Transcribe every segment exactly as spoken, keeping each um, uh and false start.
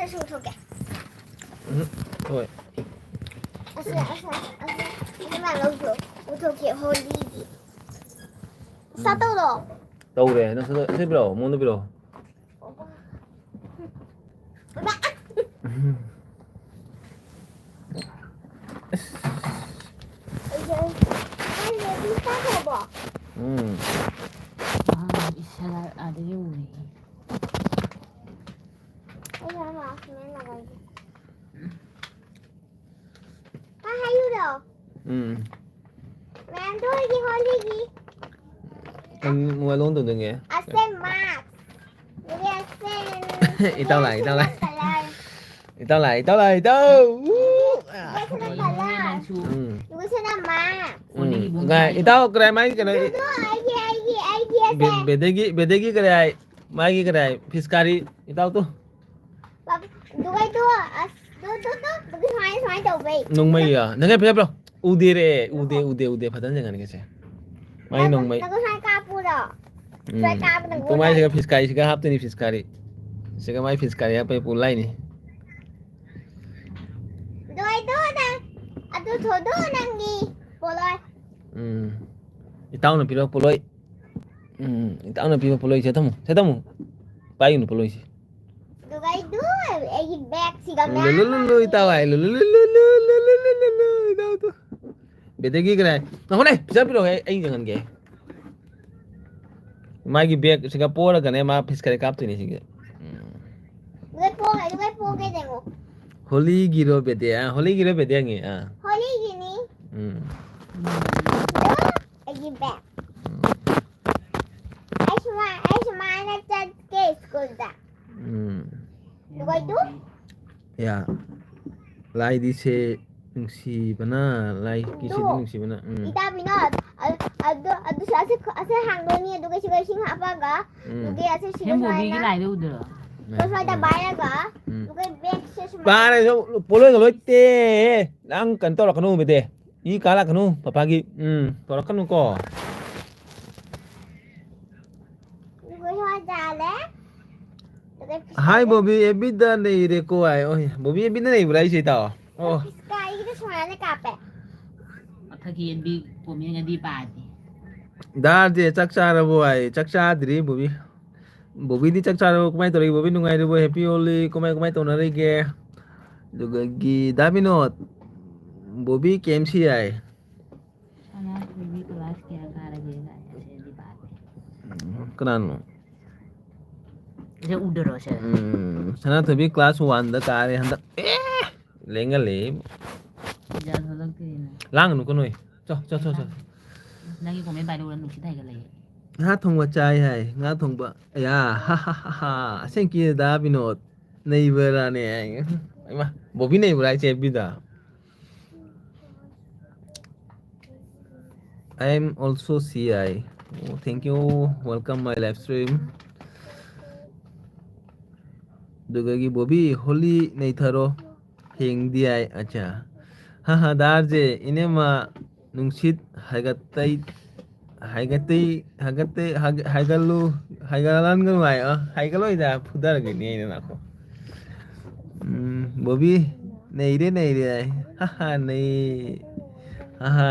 ꯆꯨꯊꯣꯛꯀꯦ꯫ ꯎꯝ, ꯍꯣꯏ꯫ ꯑꯁꯤ, ꯑꯁꯤ, ꯑꯁꯤ, ꯑꯁꯤ ꯃꯌꯥꯝ ꯂꯧꯊꯣꯛ-, ꯂꯧꯊꯣꯛꯀꯦ, ꯍꯣꯂꯤꯒꯤ꯫ ꯎꯝ꯫ ꯁꯥꯠꯇꯧꯗꯣ꯫ ꯇꯧꯔꯦ꯫ ꯅꯪ ꯁꯠ-, ꯁꯠ ꯄꯤꯔꯛꯑꯣ, ꯃꯉꯣꯟꯗ ꯄꯤꯔꯛꯑꯣ꯫ ꯎꯝ꯫ ꯑꯁ꯫ ꯑꯩꯁꯦ, ꯑꯩꯁꯦ ꯆꯥꯈ꯭ꯔꯕꯣ? ꯎꯝ꯫ ꯑꯥ, ꯏꯁꯥ ꯑꯥꯗ ꯌꯧꯔꯦ꯫ ꯑꯩ ꯌꯥꯝ ꯂꯥꯛꯄꯅꯦ ꯂꯥꯛꯑꯒꯦ꯫ ꯀꯩ ꯍꯥꯏꯅꯣ? ꯎꯝ꯫ ꯃꯌꯥꯝꯗꯣ ꯑꯩꯒꯤ ꯍꯣꯂꯤꯒꯤ꯫ ꯅꯪ ꯃꯣꯕꯥꯏꯜ ꯑꯣꯟ ꯇꯧꯗꯣꯏꯅꯦ꯫ ꯑꯁꯦ ꯃꯥꯛꯁ꯫ ꯅꯨꯃꯤꯠ ꯑꯁꯦ ꯏꯇꯥꯎ ꯂꯥꯛꯑꯦ, ꯏꯇꯥꯎ ꯂꯥꯛꯑꯦ꯫ ꯀꯂꯔ꯫ ꯏꯇꯥꯎ ꯂꯥꯛꯑꯦ, ꯏꯇꯥꯎ ꯂꯥꯛꯑꯦ, ꯏꯇꯥꯎ꯫ ꯎ! ꯅꯨꯃꯤꯠ ꯑꯁꯦ ꯀꯂꯔ꯫ ꯎꯝ꯫ ꯅꯨꯃꯤꯠ ꯑꯁꯤꯅ ꯃꯥꯛꯁ꯫ ꯎꯝ꯫ ꯉꯥꯏ, ꯏꯇꯥꯎ ꯀꯔꯥꯏ ꯃꯥꯏ ꯀꯩꯅꯣ? ꯑꯗꯨꯗꯣ ꯑꯩꯒꯤ, ꯑꯩꯒꯤ, ꯑꯩꯒꯤ ꯑꯁꯦ꯫ ꯕꯦ-, ꯕꯦꯗꯦꯒꯤ, ꯕꯦꯗꯦꯒꯤ ꯀꯔꯥꯏ? ꯃꯥꯒꯤ ꯀꯔꯥꯏ? ꯐꯤꯁ ꯀꯥꯔꯤ, ꯏꯇꯥꯎ ꯇꯨ꯫ ꯄꯥꯕ-, ꯑꯗꯨꯒꯩꯗꯣ, ꯑꯁ, ꯇꯨ, ꯇꯨ, ꯇꯨ, ꯑꯗꯨꯒꯤ ꯁꯨꯃꯥꯏꯅ, ꯁꯨꯃꯥꯏꯅ ꯇꯧꯕꯩ꯫ ꯅꯣꯡꯃꯩ, ꯑ, ꯅꯪ ꯀꯩ ꯐꯤꯔꯞ ꯂꯥꯎ? ꯎꯗꯦꯔꯦ, ꯎꯗꯦ, ꯎꯗꯦ, ꯎꯗꯦ, ꯐꯖꯅ ꯌꯦꯡꯍꯟꯒꯦꯁꯦ꯫ ꯃꯥꯏ ꯅꯪ, ꯅꯣꯡꯃꯩ꯫ ꯅꯪ ꯁꯨꯃꯥꯏꯅ ꯀꯥꯞꯄꯨꯔꯣ? ꯎꯝ꯫ ꯁꯨꯃꯥꯏꯅ ꯀꯥꯞꯄ ꯅꯪ ꯇꯨ ꯃꯥꯏꯁꯤꯒ ꯎꯔꯣꯏ꯫ ꯐꯤꯁ ꯀꯥꯔꯤꯁꯤꯒ ꯍꯥꯞꯇꯣꯏꯅꯤ, ꯐꯤꯁ ꯀꯥꯔꯤ꯫ ꯁꯤꯒ ꯃꯥꯏ ꯐꯤꯁ ꯀꯥꯔꯤ ꯍꯥꯞꯄꯩ ꯄꯨ ꯂꯥꯏꯅꯤ꯫ ꯑꯗꯨꯒꯩꯗꯣ ꯅꯪ, ꯑꯗꯨ ꯊꯣꯏꯗꯣ ꯅꯪꯒꯤ ꯄꯣꯂꯣꯏ꯫ ꯎꯝ꯫ ꯏꯇꯥꯎꯅ ꯄꯤꯔꯛꯄ ꯄꯣꯂꯣꯏ꯫ ꯎꯝ, ꯏꯇꯥꯎꯅ ꯄꯤꯕ ꯄꯣꯠꯂꯣꯏꯁꯦ ꯊꯝꯃꯨ, ꯁꯦ ꯊꯝꯃꯨ꯫ ꯄꯥꯏꯒꯅꯨ ꯄꯣꯠꯂꯣꯏꯁꯦ꯫ ꯑꯗꯨꯒ ꯑꯩꯗꯨ, ꯑꯩꯒꯤ ꯕꯦꯒꯁꯤꯒ ꯂꯨ, ꯂꯨ, ꯂꯨ, ꯂꯨ, ꯃꯌꯥꯝ ꯏꯇꯥꯎ ꯍꯥꯏ, ꯂꯨ, ꯂꯨ, ꯏꯇꯥꯎꯗꯣ꯫ ꯕꯦꯗꯒꯤ ꯀꯔꯥꯏ? ꯉꯥꯏꯈꯣꯅꯦ, ꯄꯩꯁꯥ ꯄꯤꯔꯛꯑꯣꯍꯦ, ꯑꯩ ꯌꯦꯡꯍꯟꯒꯦ꯫ ꯃꯥꯒꯤ ꯕꯦꯒꯁꯤꯒ ꯄꯣꯔꯒꯅꯦ, ꯃꯥ ꯐꯤꯁ ꯀꯔꯤ ꯀꯥꯞꯇꯣꯏꯅꯦ ꯁꯤꯒꯤ꯫ ꯎꯝ꯫ ꯂꯣꯏ ꯄꯣꯒꯦ, ꯂꯣꯏ ꯄꯣꯒꯦ ꯌꯦꯡꯉꯣ꯫ ꯍꯣꯂꯤꯒꯤꯔꯣ ꯕꯦꯗꯦ? ꯑꯥ, ꯍꯣꯂꯤꯒꯤꯔꯣ ꯕꯦꯗꯦ ꯍꯪꯉꯤ, ꯑꯥ꯫ ꯍꯣꯂꯤꯒꯤꯅꯤ꯫ ꯎꯝ꯫ ꯑꯗꯨ ꯑꯩꯒꯤ ꯕꯦꯒ꯫ ꯎꯝ꯫ ꯑꯩ ꯁꯨꯃꯥꯏ-, ꯑꯩ ꯁꯨꯃꯥꯏꯅ ꯆꯠꯀꯦ ꯁ꯭ꯀꯨꯜꯗ꯫ ꯎꯝ꯫ ꯑꯗꯨꯒ ꯑꯗꯨ ꯌꯥ꯫ ꯂꯥꯏꯗꯤꯁꯦ ꯅꯨꯡꯁꯤꯕꯅ, ꯂꯥꯏ ꯀꯤꯁꯦ ꯑꯗꯨ ꯅꯨꯡꯁꯤꯕꯅ꯫ ꯎꯝ꯫ ꯏꯇꯥꯕꯤꯅ ꯑ-, ꯑꯗꯨ, ꯑꯗꯨꯁꯨ ꯑꯁꯤ, ꯑꯁꯤ ꯍꯥꯡꯗꯣꯏꯅꯤ, ꯑꯗꯨꯒ ꯁꯤꯒ ꯏꯁꯤꯡ ꯍꯥꯞꯄꯒ, ꯎꯝ꯫ ꯑꯗꯨꯒ ꯑꯁꯤ ꯁꯤꯒ ꯁꯦꯝꯕꯨꯕꯤꯒꯤ ꯁꯨꯃꯥꯏꯅ ꯂꯥꯏꯗꯣ ꯎꯗ꯭ꯔꯣ? ꯁꯨꯃꯥꯏꯅ ꯎꯝ꯫ ꯄꯥꯏꯔꯒ, ꯎꯝ꯫ ꯑꯗꯨꯒ ꯕꯦꯒꯁꯦ ꯁꯨꯃꯥꯏꯅ ꯄꯥꯔꯦ, ꯄꯣꯠꯂꯣꯏꯒ ꯂꯣꯏ ꯇꯦ꯫ ꯅꯪ ꯀꯩꯅꯣ ꯇꯧꯔꯛꯀꯅꯨ, ꯕꯦꯗꯦ꯫ ꯏ ꯀꯥꯔꯛꯀꯅꯨ, ꯄꯄꯥꯒꯤ꯫ ꯎꯝ, ꯇꯧꯔꯛꯀꯅꯨꯀꯣ꯫ ꯑꯗꯨꯒ ꯁꯨꯃꯥꯏꯅ ꯆꯥꯔꯦ꯫ ꯍꯥꯏ ꯕꯣꯕꯤ, ꯑꯦꯕꯤꯗ ꯅꯩꯔꯦꯀꯣ ꯍꯥꯏ꯫ ꯑꯣꯏ, ꯕꯣꯕꯤ ꯑꯦꯕꯤꯗ ꯅꯩꯕ꯭ꯔꯥ ꯍꯥꯏꯁꯦ, ꯏꯇꯥꯎ? ꯑꯣ꯫ ꯏꯁꯀꯥꯏꯒꯤꯗ ꯁꯨꯃꯥꯏꯅ ꯀꯥꯞꯄꯦ꯫ ꯃꯊꯛꯀꯤ ꯑꯦꯟꯕꯤ ꯀꯣꯃꯦꯟꯒꯗꯤ ꯄꯥꯗꯦ꯫ ꯗꯥꯔꯁꯦ ꯆꯥꯛ ꯆꯥꯔꯕꯣ ꯍꯥꯏ꯫ ꯆꯥꯛ ꯆꯥꯗ꯭ꯔꯤ ꯕꯣꯕꯤ꯫ ꯕꯣꯕꯤꯗꯤ ꯆꯥꯛ ꯆꯥꯔꯕꯣ? ꯀꯃꯥꯏꯅ ꯇꯧꯔꯤꯒꯦ? ꯕꯣꯕꯤ ꯅꯨꯡꯉꯥꯏꯔꯤꯕꯣ? ꯍꯦꯄꯤ ꯍꯣꯂꯤ꯫ ꯀꯃꯥꯏ, ꯀꯃꯥꯏ ꯇꯧꯅꯔꯤꯒꯦ? ꯑꯗꯨꯗꯒꯤ ꯗꯥ ꯕꯤꯅꯣꯗ, ꯕꯣꯕꯤ ꯀꯦ ꯑꯦꯝ ꯁꯤ ꯍꯥꯏ꯫ ꯁꯅꯥꯊꯣꯏꯕꯤ ꯀ꯭ꯂꯥꯁ ꯀꯌꯥ ꯀꯥꯔꯒꯦ ꯀꯥꯏꯅ ꯁꯤꯗꯤ ꯄꯥꯗꯦ꯫ ꯀꯅꯥꯅꯣ? ꯁꯦ ꯎꯗꯔꯣ ꯁꯦ? ꯎꯝ, ꯁꯅꯥꯊꯣꯏꯕꯤ ꯀ꯭ꯂꯥꯁ ꯋꯥꯟꯗ ꯀꯥꯔꯦ ꯍꯟꯗꯛ꯫ ꯑꯦ! ꯂꯦꯡꯒꯜꯂꯦ꯫ ꯏꯖꯥ ꯊꯣꯛꯂꯛꯇꯦꯅ꯫ ꯂꯥꯡꯒꯅꯨ ꯀꯩꯅꯣ꯫ ꯆꯣ, ꯆꯣ, ꯆꯣ, ꯆꯣ꯫ ꯅꯪꯒꯤ ꯀꯣꯃꯦꯟ ꯄꯥꯏꯔꯛꯎꯔ ꯅꯨꯡꯁꯤꯠ ꯍꯥꯏꯒꯠꯂꯛꯑꯦ꯫ ꯉꯥ ꯊꯣꯡꯕ ꯆꯥꯏ ꯍꯥꯏ꯫ ꯉꯥ ꯊꯣꯡꯕ꯫ ꯑꯌꯥ, ꯍꯥ, ꯍꯥ, ꯍꯥ, ꯍꯥ꯫ ꯑꯁꯦꯡꯀꯤ ꯗꯥ ꯕꯤꯅꯣꯗ ꯅꯩꯕꯔꯥꯅꯦ? ꯏꯃꯥ, ꯕꯣꯕꯤ ꯅꯩꯕ꯭ꯔꯥ ꯍꯥꯏꯁꯦ ꯑꯦꯐ ꯕꯤꯗ? I am also C I. Oh, thank you. Welcome my live stream. ꯑꯗꯨꯗꯒꯤ ꯕꯣꯕꯤ, ꯍꯣꯂꯤ ꯅꯩꯊꯔꯣ꯫ ꯍꯦꯡꯗꯤ ꯌꯥꯏ꯫ ꯑꯠꯆꯥ꯫ ꯍꯥ ꯍꯥ, ꯗꯥꯔꯁꯦ, ꯏꯅꯦꯃ, ꯅꯨꯡꯁꯤꯠ ꯍꯥꯏꯒꯠꯇꯩ, ꯍꯥꯏꯒꯠꯇꯩ, ꯍꯥꯏꯒꯠꯇꯩ, ꯍꯥꯏꯒ-, ꯍꯥꯏꯒꯠꯂꯨ, ꯍꯥꯏꯒꯠꯍꯟꯒꯅꯨ ꯍꯥꯏ꯫ ꯑ, ꯍꯥꯏꯒꯠꯂꯣꯏꯗ, ꯐꯨꯗꯔꯒꯅꯤ ꯑꯩꯅ ꯅꯥꯈꯣ꯫ ꯎꯝ, ꯕꯣꯕꯤ, ꯅꯩꯔꯦ, ꯅꯩꯔꯦ ꯍꯥꯏ꯫ ꯍꯥ ꯍꯥ, ꯅꯩ-, ꯍꯥ ꯍꯥ,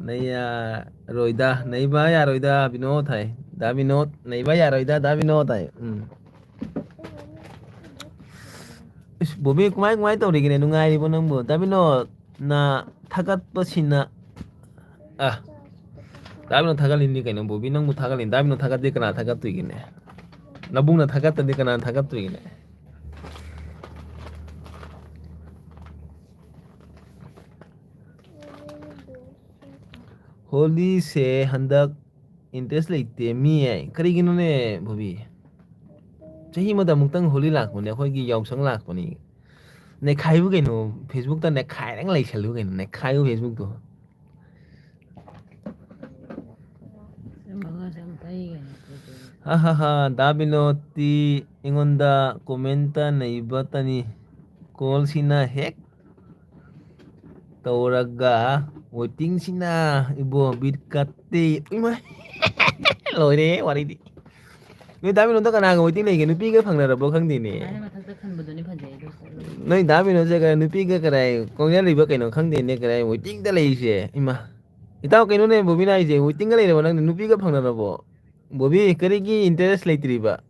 ꯅꯩ ꯌꯥꯔꯣꯏꯗ, ꯅꯩꯕ ꯌꯥꯔꯣꯏꯗ, ꯕꯤꯅꯣꯗ ꯍꯥꯏ꯫ ꯗꯥ ꯕꯤꯅꯣꯗ, ꯅꯩꯕ ꯌꯥꯔꯣꯏꯗ, ꯗꯥ ꯕꯤꯅꯣꯗ ꯍꯥꯏ꯫ ꯎꯝ꯫ ꯏꯁ, ꯕꯣꯕꯤ, ꯀꯃꯥꯏ, ꯀꯃꯥꯏ ꯇꯧꯔꯤꯒꯦꯅꯦ? ꯅꯨꯡꯉꯥꯏꯔꯤꯕꯣ ꯅꯪꯕꯨ? ꯗꯥ ꯕꯤꯅꯣꯗꯅ ꯊꯥꯒꯠꯄꯁꯤꯅ, ꯑ, ꯗꯥ ꯕꯤꯅꯣꯗ ꯊꯥꯒꯠꯂꯤꯅꯤ ꯀꯩꯅꯣ, ꯕꯣꯕꯤ, ꯅꯪꯕꯨ ꯊꯥꯒꯠꯂꯤꯅꯤ꯫ ꯗꯥ ꯕꯤꯅꯣꯗ ꯊꯥꯒꯠꯇꯦ, ꯀꯅꯥ ꯊꯥꯒꯠꯇꯣꯏꯒꯦꯅꯦ? ꯅꯕꯨꯡꯅ ꯊꯥꯒꯠꯇꯗꯤ ꯀꯅꯥꯅ ꯊꯥꯒꯠꯇꯣꯏꯒꯦꯅꯦ? ꯍꯣꯂꯤꯁꯦ ꯍꯟꯗꯛ ꯏꯟꯇꯔꯦꯁ ꯂꯩꯇꯦ ꯃꯤ ꯍꯥꯏ꯫ ꯀꯔꯤꯒꯤꯅꯣꯅꯦ ꯕꯣꯕꯤ? ꯆꯍꯤ ꯑꯃꯗ ꯑꯃꯨꯛꯇꯪ ꯍꯣꯂꯤ ꯂꯥꯛꯄꯅꯦ, ꯑꯩꯈꯣꯏꯒꯤ ꯌꯥꯎꯁꯪ ꯂꯥꯛꯄꯅꯤ꯫ ꯅꯩꯈꯥꯏꯕꯨ ꯀꯩꯅꯣ, ꯐꯦꯁꯕꯨꯛꯇ ꯅꯩꯈꯥꯏꯔꯒ ꯂꯩꯁꯜꯂꯨ ꯀꯩꯅꯣ, ꯅꯩꯈꯥꯏꯌꯨ ꯐꯦꯁꯕꯨꯛꯇꯣ꯫ ꯁꯦꯝꯃꯒ ꯁꯦꯝ ꯐꯩ ꯀꯩꯅꯣ꯫ ꯍꯥ ꯍꯥ ꯍꯥ, ꯗꯥ ꯕꯤꯅꯣꯗꯇꯤ ꯑꯩꯉꯣꯟꯗ ꯀꯣꯃꯦꯟꯇ ꯅꯩꯕꯇꯅꯤ꯫ ꯀꯣꯜꯁꯤꯅ ꯍꯦꯛ ꯇꯧꯔꯒ ꯋꯦꯇꯤꯡꯁꯤꯅ ꯏꯕꯣ ꯕꯤꯠ ꯀꯠꯇꯦ꯫ ꯏꯃꯥ! ꯂꯣꯏꯔꯦ ꯋꯥꯔꯤꯗꯤ꯫ ꯅꯣꯏ ꯗꯥ ꯕꯤꯅꯣꯗ ꯀꯅꯥꯒ waiting ꯂꯩꯒꯦ? ꯅꯨꯄꯤꯒ ꯐꯪꯅꯔꯕ꯭ꯔꯣ ꯈꯪꯗꯦꯅꯦ꯫ ꯅꯣꯏ ꯗꯥ ꯕꯤꯅꯣꯗꯁꯦ ꯀꯔꯥꯏ ꯅꯨꯄꯤꯒ ꯀꯔꯥꯏ ꯀꯣꯏꯅꯔꯤꯕ ꯀꯩꯅꯣ ꯈꯪꯗꯦꯅꯦ, ꯀꯔꯥꯏ waitingꯗ ꯂꯩꯔꯤꯁꯦ? ꯏꯃꯥ, ꯏꯇꯥꯎ, ꯀꯩꯅꯣꯅꯦ ꯕꯣꯕꯤꯅ ꯍꯥꯏꯁꯦ, waitingꯒ ꯂꯩꯔꯕ ꯅꯪꯅ? ꯅꯨꯄꯤꯒ ꯐꯪꯅꯔꯕꯣ? ꯕꯣꯕꯤ, ꯀꯔꯤꯒꯤ interest ꯂꯩꯇ꯭ꯔꯤꯕ?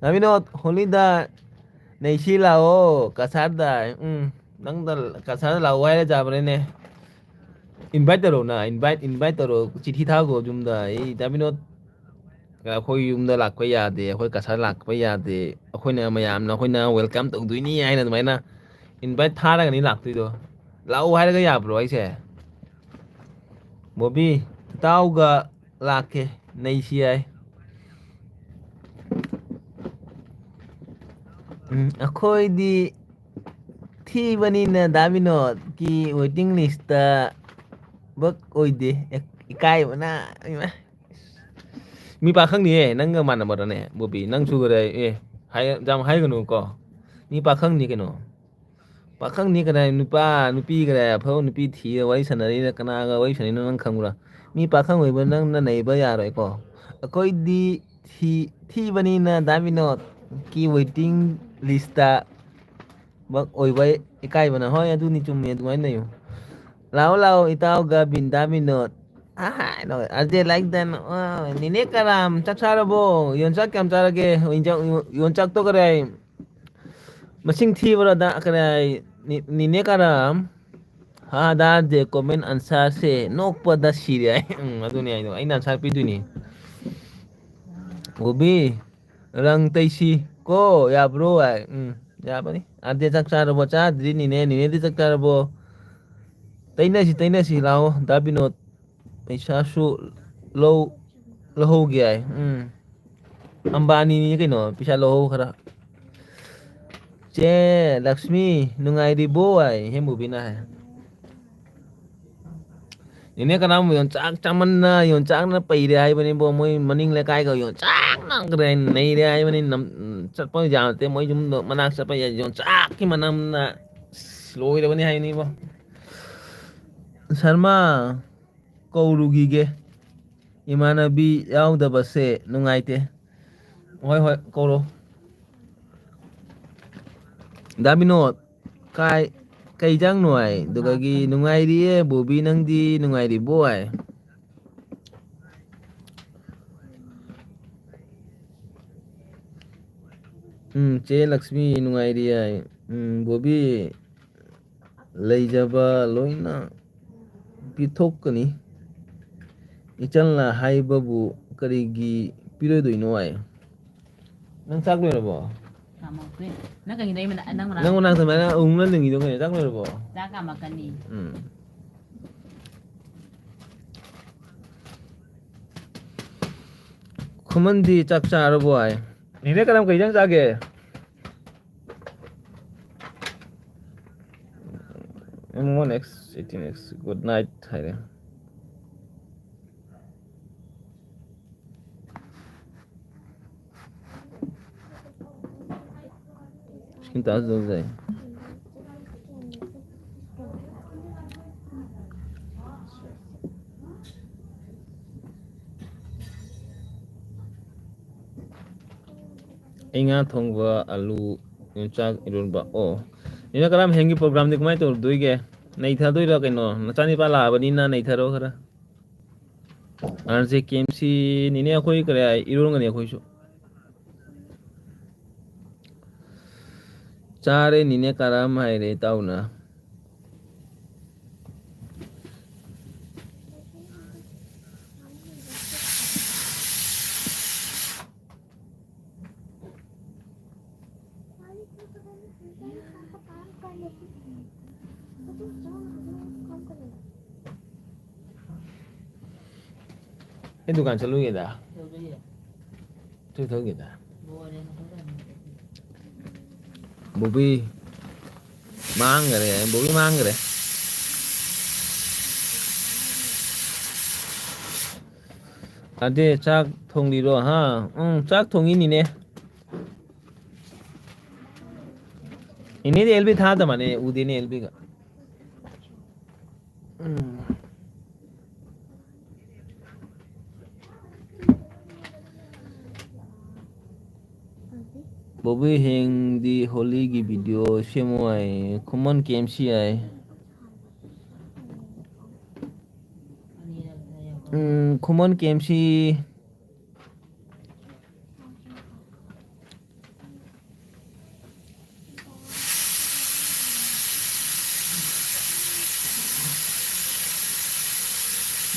ꯗꯥ ꯕꯤꯅꯣꯗ, ꯍꯣꯂꯤꯗ ꯅꯩꯁꯤ ꯂꯥꯛꯑꯣ, ꯀꯁꯥꯔꯗ꯫ ꯎꯝ, ꯅꯪꯗ ꯀꯁꯥꯔꯗ ꯂꯥꯛꯑꯣ ꯍꯥꯏꯔ ꯌꯥꯕ꯭ꯔꯥꯅꯦ? Invite ꯇꯧꯔꯣ ꯅ, invite, invite ꯇꯧꯔꯣ, ꯆꯤꯊꯤ ꯊꯥꯈꯣ ꯌꯨꯝꯗ꯫ ꯑꯩ ꯗꯥ ꯕꯤꯅꯣꯗ ꯑꯩꯈꯣꯏ ꯌꯨꯝꯗ ꯂꯥꯛꯄ ꯌꯥꯗꯦ, ꯑꯩꯈꯣꯏ ꯀꯁꯥꯔ ꯂꯥꯛꯄ ꯌꯥꯗꯦ, ꯑꯩꯈꯣꯏꯅ ꯃꯌꯥꯝꯅ ꯑꯩꯈꯣꯏꯅ welcome ꯇꯧꯗꯣꯏꯅꯤ ꯍꯥꯏꯅ ꯑꯗꯨꯃꯥꯏꯅ invite ꯊꯥꯔꯒꯅꯤ ꯂꯥꯛꯇꯣꯏꯗꯣ꯫ ꯂꯥꯛꯑꯣ ꯍꯥꯏꯔꯒ ꯌꯥꯕ꯭ꯔꯣ ꯑꯩꯁꯦ? ꯕꯣꯕꯤ, ꯏꯇꯥꯎꯒ ꯂꯥꯛꯀꯦ, ꯅꯩꯁꯤ ꯌꯥꯏ꯫ ꯎꯝ, ꯑꯩꯈꯣꯏꯗꯤ ꯊꯤꯕꯅꯤꯅ ꯗꯥ ꯕꯤꯅꯣꯗꯀꯤ waiting listꯇ book ꯑꯣꯏꯗꯦ꯫ ꯏꯀꯥꯏꯕꯅ, ꯏꯃꯥ꯫ ꯃꯤ ꯄꯥꯈꯪꯅꯤꯌꯦ, ꯅꯪꯒ ꯃꯥꯟꯅꯕ꯭ꯔꯅꯦ, ꯕꯣꯕꯤ? ꯅꯪꯁꯨ ꯀꯗꯥꯏ, ꯑꯦ, ꯍꯥꯏ-, ꯌꯥꯝ ꯍꯥꯏꯒꯅꯨꯀꯣ꯫ ꯃꯤ ꯄꯥꯈꯪꯅꯤ ꯀꯩꯅꯣ꯫ ꯄꯥꯈꯪꯅꯤ ꯀꯗꯥꯏ, ꯅꯨꯄꯥ, ꯅꯨꯄꯤ ꯀꯗꯥꯏ, ꯑꯐꯕ ꯅꯨꯄꯤ ꯊꯤꯔ ꯋꯥꯔꯤ ꯁꯥꯟꯅꯔꯤꯅ, ꯀꯅꯥꯒ ꯋꯥꯔꯤ ꯁꯥꯟꯅꯔꯤꯅꯣ ꯅꯪ ꯈꯪꯕ꯭ꯔꯥ? ꯃꯤ ꯄꯥꯈꯪ ꯑꯣꯏꯕ ꯅꯪꯅ ꯅꯩꯕ ꯌꯥꯔꯣꯏꯀꯣ꯫ ꯑꯩꯈꯣꯏꯗꯤ ꯊꯤ-, ꯊꯤꯕꯅꯤꯅ ꯗꯥ ꯕꯤꯅꯣꯗꯀꯤ waiting listꯇ ꯃꯛ ꯑꯣꯏꯕ ꯏꯀꯥꯏꯕꯅ꯫ ꯍꯣꯏ, ꯑꯗꯨꯅꯤ, ꯆꯨꯝꯃꯤ, ꯑꯗꯨꯃꯥꯏꯅ ꯂꯩꯌꯨ꯫ ꯂꯥꯛꯑꯣ, ꯂꯥꯛꯑꯣ, ꯏꯇꯥꯎꯒ ꯕꯤꯟꯗꯥ ꯕꯤꯅꯣꯗ꯫ ꯑꯍꯥꯏ, ꯅꯣꯏ, ꯑꯖꯦ ꯂꯥꯏꯛ ꯗꯟ, ꯑ, ꯅꯤꯅꯦ ꯀꯔꯥꯝ, ꯆꯥꯛ ꯆꯥꯔꯕꯣ? ꯌꯣꯟꯆꯥꯛ ꯀꯌꯥꯝ ꯆꯥꯔꯒꯦ? ꯌꯣꯟꯆꯥꯛ, ꯌꯣꯟꯆꯥꯛꯇꯣ ꯀꯗꯥꯏ? ꯃꯁꯤꯡ ꯊꯤꯕ꯭ꯔꯥ, ꯗ-, ꯀꯗꯥꯏ? ꯅꯤ-, ꯅꯤꯅꯦ ꯀꯔꯥꯝ? ꯍꯥ, ꯗꯥ, ꯖꯦ, comment answerꯁꯦ ꯅꯣꯛꯄꯗ ꯁꯤꯔꯦ ꯑꯩ꯫ ꯎꯝ, ꯑꯗꯨꯅꯦ ꯍꯥꯏꯗꯣ꯫ ꯑꯩꯅ answer ꯄꯤꯗꯣꯏꯅꯤ꯫ ꯒꯣꯕꯤ, ꯔꯪ ꯇꯩꯁꯤ ꯀꯣ, ꯌꯥꯕ꯭ꯔꯣ? ꯍꯥꯏ꯫ ꯎꯝ, ꯌꯥꯕꯅꯤ꯫ ꯑꯗꯦ, ꯆꯥꯛ ꯆꯥꯔꯕꯣ? ꯆꯥꯗ꯭ꯔꯤ, ꯅꯤꯅꯦ꯫ ꯅꯤꯅꯦꯗꯤ ꯆꯥꯛ ꯆꯥꯔꯕꯣ? ꯇꯩꯅꯁꯤ, ꯇꯩꯅꯁꯤ, ꯂꯥꯛꯑꯣ꯫ ꯗꯥ ꯕꯤꯅꯣꯗ, ꯄꯩꯁꯥꯁꯨ ꯂꯧ-, ꯂꯧꯍꯧꯒꯦ ꯍꯥꯏ꯫ ꯎꯝ꯫ ꯑꯝꯕꯥꯅꯤꯅꯤ ꯀꯩꯅꯣ, ꯄꯩꯁꯥ ꯂꯧꯍꯧ ꯈꯔ꯫ ꯆꯦ ꯂꯛꯁꯃꯤ, ꯅꯨꯡꯉꯥꯏꯔꯤꯕꯣ? ꯍꯥꯏ, ꯍꯦ ꯃꯨꯕꯤꯅ ꯍꯥꯏ꯫ ꯅꯦꯅꯦ ꯀꯅꯥꯝ ꯌꯣꯟꯆꯥꯛ ꯆꯥꯃꯟꯅ ꯌꯣꯟꯆꯥꯛꯅ ꯄꯩꯔꯦ ꯍꯥꯏꯕꯅꯤꯕꯣ, ꯃꯣꯏ ꯃꯅꯤꯡ ꯂꯩꯀꯥꯏꯒ ꯌꯣꯟꯆꯥꯛꯅ ꯅꯩꯔꯦ ꯍꯥꯏꯕꯅꯤ꯫ ꯅꯝ-, ꯆꯠꯄ ꯌꯥꯗꯦ, ꯃꯣꯏ ꯌꯨꯝꯗꯣ ꯃꯅꯥꯛ ꯆꯠꯄ ꯌꯥ-, ꯌꯣꯟꯆꯥꯛꯀꯤ ꯃꯅꯝꯅ ꯑꯁ ꯂꯣꯏꯔꯕꯅꯤ ꯍꯥꯏꯅꯤꯕꯣ꯫ ꯁꯔꯃ ꯀꯧꯔꯨꯈꯤꯒꯦ, ꯏꯃꯥꯟꯅꯕꯤ ꯌꯥꯎꯗꯕꯁꯦ ꯅꯨꯡꯉꯥꯏꯇꯦ꯫ ꯍꯣꯏ, ꯍꯣꯏ, ꯀꯧꯔꯣ꯫ ꯗꯥ ꯕꯤꯅꯣꯗ, ꯀꯥꯏ, ꯀꯩ ꯏꯟꯖꯥꯡꯅꯣ ꯍꯥꯏ? ꯑꯗꯨꯒꯒꯤ ꯅꯨꯡꯉꯥꯏꯔꯤꯌꯦ, ꯕꯣꯕꯤ, ꯅꯪꯗꯤ ꯅꯨꯡꯉꯥꯏꯔꯤꯕꯣ ꯍꯥꯏ? ꯎꯝ, ꯆꯦ ꯂꯛꯁꯃꯤ ꯅꯨꯡꯉꯥꯏꯔꯤ ꯍꯥꯏ꯫ ꯎꯝ, ꯕꯣꯕꯤ, ꯂꯩꯖꯕ ꯂꯣꯏꯅ ꯄꯤꯊꯣꯛꯀꯅꯤ꯫ ꯏꯆꯜꯅ ꯍꯥꯏꯕꯕꯨ ꯀꯔꯤꯒꯤ ꯄꯤꯔꯣꯏꯗꯣꯏꯅꯣ ꯍꯥꯏ꯫ ꯅꯪ ꯆꯥꯛ ꯂꯣꯏꯔꯕꯣ? ꯀꯥꯝꯃꯛꯇꯣꯏꯅꯦ꯫ ꯅꯪ ꯀꯩꯒꯤꯅꯣ ꯑꯩ ꯃꯅꯥ-, ꯅꯪ ꯃꯅꯥꯛ- ꯅꯪ ꯃꯅꯥꯛꯇ ꯑꯗꯨꯃꯥꯏꯅ ꯎꯪꯂ ꯂꯩꯔꯤꯗꯣ ꯀꯩꯅꯣ? ꯆꯥꯛ ꯂꯣꯏꯔꯕꯣ? ꯆꯥꯛ ꯀꯥꯝꯃꯛꯀꯅꯤ꯫ ꯎꯝ꯫ ꯈꯨꯃꯟꯗꯤ ꯆꯥꯛ ꯆꯥꯔꯕꯣ ꯍꯥꯏ꯫ ꯅꯦꯅꯦ ꯀꯔꯝ ꯀꯩ ꯏꯟꯖꯥꯡ ꯆꯥꯒꯦ? M one X eighteen X good night ꯍꯥꯏꯔꯦ꯫ Screen touch ꯇꯧꯖꯩ꯫ ꯑꯩ ꯉꯥ ꯊꯣꯡꯕ, ꯑꯂꯨ, ꯌꯣꯡꯆꯥꯛ ꯏꯔꯣꯟꯕ꯫ ꯑꯣ, ꯅꯦꯅꯦ ꯀꯔꯝ ꯍꯌꯦꯡꯒꯤ program ꯗꯤ ꯀꯃꯥꯏꯅ ꯇꯧꯗꯣꯏꯒꯦ? ꯅꯩꯊꯗꯣꯏꯔꯣ ꯀꯩꯅꯣ? ꯅꯆꯥꯅꯤꯄꯥ ꯂꯥꯛꯑꯕꯅꯤꯅ ꯅꯩꯊꯔꯣ ꯈꯔ꯫ ꯑꯥꯔ ꯖꯦ ꯀꯦ ꯑꯦꯝ ꯁꯤ ꯅꯤꯅꯦ ꯑꯩꯈꯣꯏ ꯀꯔꯤ ꯍꯥꯏ? ꯏꯔꯣꯟꯒꯅꯤ ꯑꯩꯈꯣꯏꯁꯨ꯫ ꯆꯥꯔꯦ ꯅꯤꯅꯦ ꯀꯔꯝ ꯍꯥꯏꯔꯦ ꯏꯇꯥꯎꯅ꯫ ꯑꯩ ꯗꯨꯀꯥꯟ ꯆꯠꯂꯨꯒꯦꯗ꯫ ꯆꯠꯂꯨꯁꯦ꯫ ꯆꯨ ꯊꯛꯈꯤꯗ꯫ ꯂꯣꯏꯔꯦ꯫ ꯕꯣꯕꯤ ꯃꯥꯡꯈꯔꯦ, ꯕꯣꯕꯤ ꯃꯥꯡꯈꯔꯦ꯫ ꯑꯗꯦ, ꯆꯥꯛ ꯊꯣꯡꯂꯤꯔꯣ? ꯍꯥ? ꯎꯝ, ꯆꯥꯛ ꯊꯣꯡꯉꯤꯅꯤꯅꯦ꯫ ꯏꯅꯦꯗꯤ ꯑꯦꯜ ꯕꯤ ꯊꯥꯗ ꯃꯥꯅꯦ, ꯎꯗꯦꯅꯦ ꯑꯦꯜ ꯕꯤꯒ꯫ ꯎꯝ꯫ ꯍꯌꯦꯡꯗꯤ ꯍꯣꯂꯤꯒꯤ ꯚꯤꯗꯤꯑꯣ ꯁꯦꯝꯃꯨ ꯍꯥꯏ꯫ ꯈꯨꯃꯟ ꯀꯦ ꯑꯦꯝ ꯁꯤ ꯍꯥꯏ꯫ ꯎꯝ, ꯈꯨꯃꯟ ꯀꯦ ꯑꯦꯝ ꯁꯤ꯫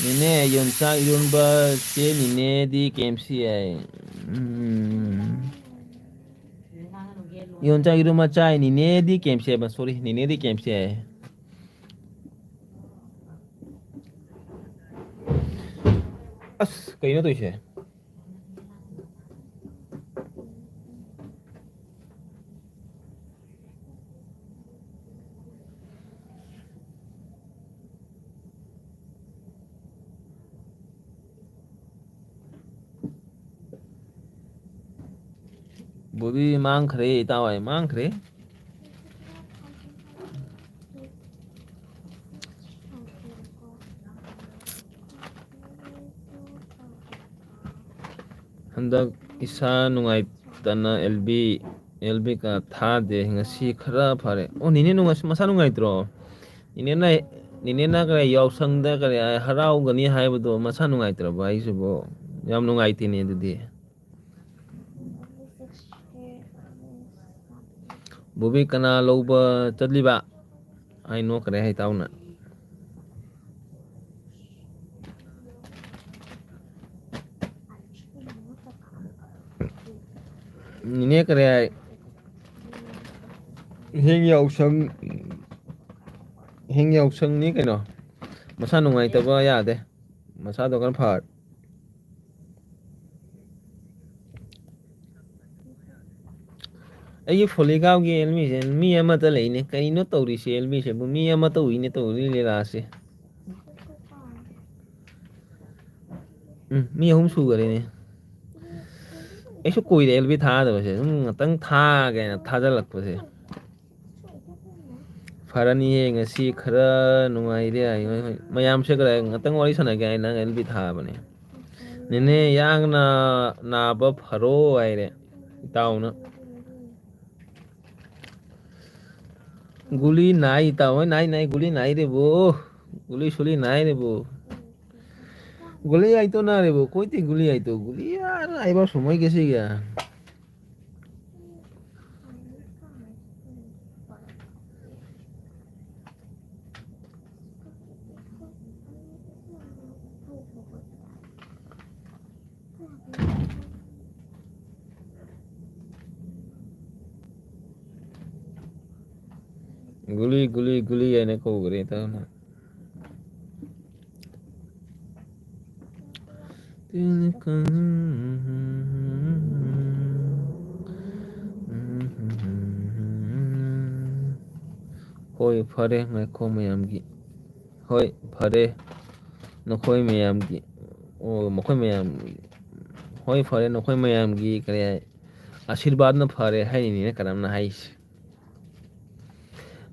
ꯅꯦꯅꯦ, ꯌꯣꯡꯆꯥꯛ ꯏꯔꯣꯟꯕ ꯆꯦ ꯅꯦꯅꯦꯗꯤ ꯀꯦ ꯑꯦꯝ ꯁꯤ ꯍꯥꯏ꯫ ꯎꯝ꯫ ꯌꯣꯡꯆꯥꯛ ꯏꯔꯣꯟꯕ ꯆꯥꯏ, ꯅꯦꯅꯦꯗꯤ ꯀꯦ ꯑꯦꯝ ꯁꯤ ꯍꯥꯏꯕ, sorry, ꯅꯦꯅꯦꯗꯤ ꯀꯦ ꯑꯦꯝ ꯁꯤ ꯍꯥꯏ꯫ ꯑꯁ, ꯀꯩꯅꯣ ꯇꯧꯔꯤꯁꯦ? ꯕꯣꯕꯤ ꯃꯥꯡꯈ꯭ꯔꯦ, ꯏꯇꯥꯎ ꯑꯩ ꯃꯥꯡꯈ꯭ꯔꯦ꯫ ꯍꯟꯗꯛ ꯏꯁꯥ ꯅꯨꯡꯉꯥꯏꯇꯅ ꯑꯦꯜ ꯕꯤ, ꯑꯦꯜ ꯕꯤ ꯀ ꯊꯥꯗꯦ꯫ ꯉꯁꯤ ꯈꯔ ꯐꯔꯦ꯫ ꯑꯣ, ꯅꯦꯅꯦ ꯅꯨꯡꯉꯥꯏ-, ꯃꯁꯥ ꯅꯨꯡꯉꯥꯏꯇ꯭ꯔꯣ? ꯅꯦꯅꯦꯅ, ꯅꯦꯅꯦꯅ ꯀꯔꯤ ꯌꯥꯎꯁꯪꯗ ꯀꯔꯤ ꯍꯔꯥꯎꯒꯅꯤ ꯍꯥꯏꯕꯗꯣ ꯃꯁꯥ ꯅꯨꯡꯉꯥꯏꯇ꯭ꯔꯕ ꯍꯥꯏꯁꯤꯕꯣ? ꯌꯥꯝ ꯅꯨꯡꯉꯥꯏꯇꯦꯅꯦ ꯑꯗꯨꯗꯤ꯫ ꯕꯣꯕꯤ ꯀꯅꯥ ꯂꯧꯕ ꯆꯠꯂꯤꯕ? ꯑꯩ ꯅꯣꯛꯈ꯭ꯔꯦ ꯍꯩꯇꯥꯎꯅ꯫ ꯅꯤꯅꯦ ꯀꯔꯤ ꯍꯥꯏ? ꯍꯌꯦꯡ ꯌꯥꯎꯁꯪ, ꯍꯌꯦꯡ ꯌꯥꯎꯁꯪꯅꯤ ꯀꯩꯅꯣ꯫ ꯃꯁꯥ ꯅꯨꯡꯉꯥꯏꯇꯕ ꯌꯥꯗꯦ꯫ ꯃꯁꯥꯗꯣ ꯈꯔ ꯐꯔ-, ꯑꯩꯒꯤ ꯐꯣꯂꯤꯒꯥꯎꯒꯤ ꯑꯦꯜꯃꯤꯁꯦ ꯃꯤ ꯑꯃꯠꯇ ꯂꯩꯅꯦ꯫ ꯀꯩꯅꯣ ꯇꯧꯔꯤꯁꯦ ꯑꯦꯜꯃꯤꯁꯤꯕꯨ? ꯃꯤ ꯑꯃꯠꯇ ꯎꯏꯅꯦ ꯇꯧꯔꯤ ꯂꯤꯂꯥꯁꯦ꯫ ꯎꯝ, ꯃꯤ ꯑꯍꯨꯝ ꯁꯨꯈꯔꯦꯅꯦ꯫ ꯑꯩꯁꯨ ꯀꯨꯏꯔꯦ ꯑꯦꯜꯕꯤ ꯊꯥꯗꯕꯁꯦ꯫ ꯁꯨꯝ ꯉꯥꯛꯇꯪ ꯊꯥꯒꯦꯅ ꯊꯥꯖꯤꯜꯂꯛꯄꯁꯦ꯫ ꯐꯔꯅꯤꯍꯦ, ꯉꯁꯤ ꯈꯔ ꯅꯨꯡꯉꯥꯏꯔꯦ ꯍꯥꯏ꯫ ꯍꯣꯏ, ꯍꯣꯏ꯫ ꯃꯌꯥꯝꯁꯦ ꯀꯗꯥꯏ ꯉꯥꯛꯇꯪ ꯋꯥꯔꯤ ꯁꯥꯟꯅꯒꯦ ꯍꯥꯏꯅ ꯑꯦꯜꯕꯤ ꯊꯥꯕꯅꯦ꯫ ꯅꯦꯅꯦ, ꯌꯥꯡꯅ ꯅꯥꯕ ꯐꯔꯣ ꯍꯥꯏꯔꯦ ꯏꯇꯥꯎꯅ꯫ গুলি নাই, তা হয় নাই, নাই, গুলি নাই রে বো। গুলি সুলি নাই রে বো। গুলি আইতো না রে বো, কইতে গুলি আইতো? গুলি আর আইবার সময় গেছে গিয়া। গুলি, গুলি, গুলি এনে কৌগরে, তাও না। ꯍꯣꯏ, ꯐꯔꯦ, ꯉꯥꯏꯈꯣ ꯃꯌꯥꯝꯒꯤ꯫ ꯍꯣꯏ, ꯐꯔꯦ꯫ ꯅꯈꯣꯏ ꯃꯌꯥꯝꯒꯤ꯫ ꯑꯣ, ꯃꯈꯣꯏ ꯃꯌꯥꯝ꯫ ꯍꯣꯏ, ꯐꯔꯦ, ꯅꯈꯣꯏ ꯃꯌꯥꯝꯒꯤ ꯀꯔꯤ ꯍꯥꯏ? ꯑꯥꯁꯤꯔꯕꯥꯗꯅ ꯐꯔꯦ ꯍꯥꯏꯔꯤꯅꯤꯅꯦ ꯀꯔꯝꯅ ꯍꯥꯏꯁꯦ꯫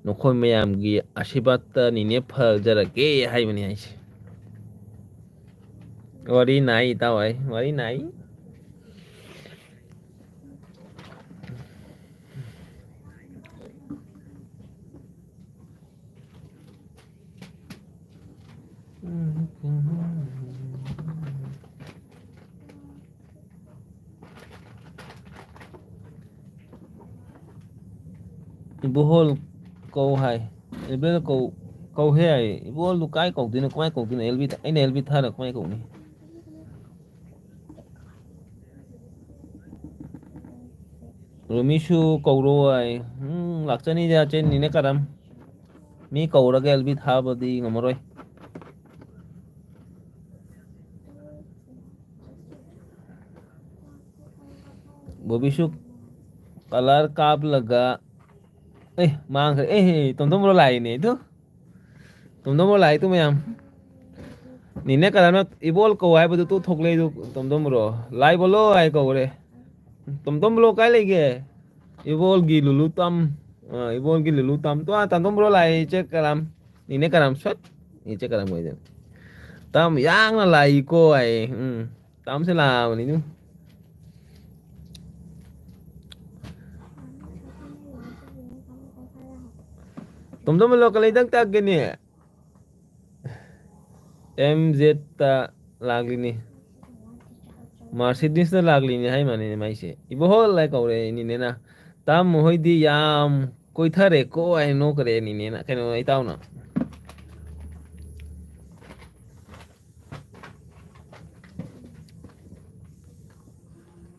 ꯅꯈꯣꯏ ꯃꯌꯥꯝꯒꯤ ꯑꯥꯁꯤꯔꯕꯥꯗꯇꯅꯤꯅꯦ ꯐꯖꯔꯒꯦ ꯍꯥꯏꯕꯅꯤ ꯍꯥꯏꯁꯦ꯫ ꯋꯥꯔꯤ ꯅꯥꯏ ꯏꯇꯥꯎ ꯑꯩ, ꯋꯥꯔꯤ ꯅꯥꯏ꯫ ꯏꯕꯣꯍꯣꯜ ꯀꯧ ꯍꯥꯏ꯫ ꯑꯦꯜꯕꯤꯗ ꯀꯧ, ꯀꯧꯍꯦ ꯍꯥꯏ꯫ ꯏꯕꯣꯍꯣꯜꯗꯨ ꯀꯥꯏ ꯀꯧꯗꯣꯏꯅꯣ? ꯀꯃꯥꯏ ꯀꯧꯗꯣꯏꯅꯣ? ꯑꯦꯜꯕꯤꯗ, ꯑꯩꯅ ꯑꯦꯜꯕꯤ ꯊꯥꯔ ꯀꯃꯥꯏ ꯀꯧꯅꯤ? ꯔꯣꯃꯤꯁꯨ ꯀꯧꯔꯣ ꯍꯥꯏ꯫ ꯎꯝ, ꯂꯥꯛꯆꯅꯤꯗ, ꯆꯦꯟꯅꯤꯅꯦ ꯀꯔꯝ꯫ ꯃꯤ ꯀꯧꯔꯒ ꯑꯦꯜꯕꯤ ꯊꯥꯕꯗꯤ ꯉꯝꯃꯔꯣꯏ꯫ ꯕꯣꯕꯤꯁꯨ ꯀꯂꯔ ꯀꯥꯞꯂꯒ, ꯑꯦ, ꯃꯥꯡꯈ꯭ꯔꯦ꯫ ꯑꯦ, ꯇꯣꯝꯊꯣꯝ ꯕ꯭ꯔꯣ ꯂꯥꯛꯏꯅꯦ ꯑꯗꯨ꯫ ꯇꯣꯝꯊꯣꯝ ꯕ꯭ꯔꯣ ꯂꯥꯛꯏ ꯇꯨ ꯃꯌꯥꯝ꯫ ꯅꯤꯅꯦ ꯀꯂꯔꯅ ꯏꯕꯣꯜ ꯀꯧ ꯍꯥꯏꯕꯗꯨ ꯇꯨ ꯊꯣꯛꯂꯛꯏꯗꯨ ꯇꯣꯝꯊꯣꯝ ꯕ꯭ꯔꯣ꯫ ꯂꯥꯏ ꯕꯣꯂꯣ ꯍꯥꯏ ꯀꯧꯔꯦ꯫ ꯇꯣꯝꯊꯣꯝ ꯕ꯭ꯔꯣ ꯀꯥꯏ ꯂꯩꯒꯦ? ꯏꯕꯣꯜꯒꯤ ꯂꯨꯂꯨ ꯇꯝ꯫ ꯑ, ꯏꯕꯣꯜꯒꯤ ꯂꯨꯂꯨ ꯇꯝ꯫ ꯇꯨ, ꯑ, ꯇꯣꯝꯊꯣꯝ ꯕ꯭ꯔꯣ ꯂꯥꯛꯏ, ꯏꯆꯦ ꯀꯔꯝ꯫ ꯅꯤꯅꯦ ꯀꯔꯝ ꯁꯠ꯫ ꯏꯆꯦ ꯀꯔꯝ ꯑꯣꯏꯗꯅ꯫ ꯇꯝ ꯌꯥꯡꯅ ꯂꯥꯛꯏꯀꯣ ꯍꯥꯏ꯫ ꯎꯝ꯫ ꯇꯥꯝꯁꯦ ꯂꯥꯛꯑꯕꯅꯤ ꯑꯗꯨꯝ꯫ ꯇꯣꯝꯇꯣꯝ ꯂꯣ ꯀꯂꯩꯗꯪ ꯇꯥꯛꯀꯦꯅꯦ꯫ ꯑꯦꯝ ꯖꯦꯠꯇ ꯂꯥꯛꯂꯤꯅꯤ꯫ ꯃꯥꯔꯁꯤꯗꯤꯁꯅ ꯂꯥꯛꯂꯤꯅꯤ ꯍꯥꯏ ꯃꯥꯅꯤꯅꯦ ꯃꯥꯏꯁꯦ꯫ ꯏꯕꯣꯍꯣꯜ ꯍꯥꯏ ꯀꯧꯔꯦ ꯅꯤꯅꯦꯅ꯫ ꯇꯥꯃꯣ ꯍꯣꯏꯗꯤ ꯌꯥꯝ ꯀꯣꯏꯊꯔꯦꯀꯣ ꯍꯥꯏꯅ ꯅꯣꯛꯈ꯭ꯔꯦ ꯅꯤꯅꯦꯅ꯫ ꯀꯩꯅꯣ ꯏꯇꯥꯎꯅ꯫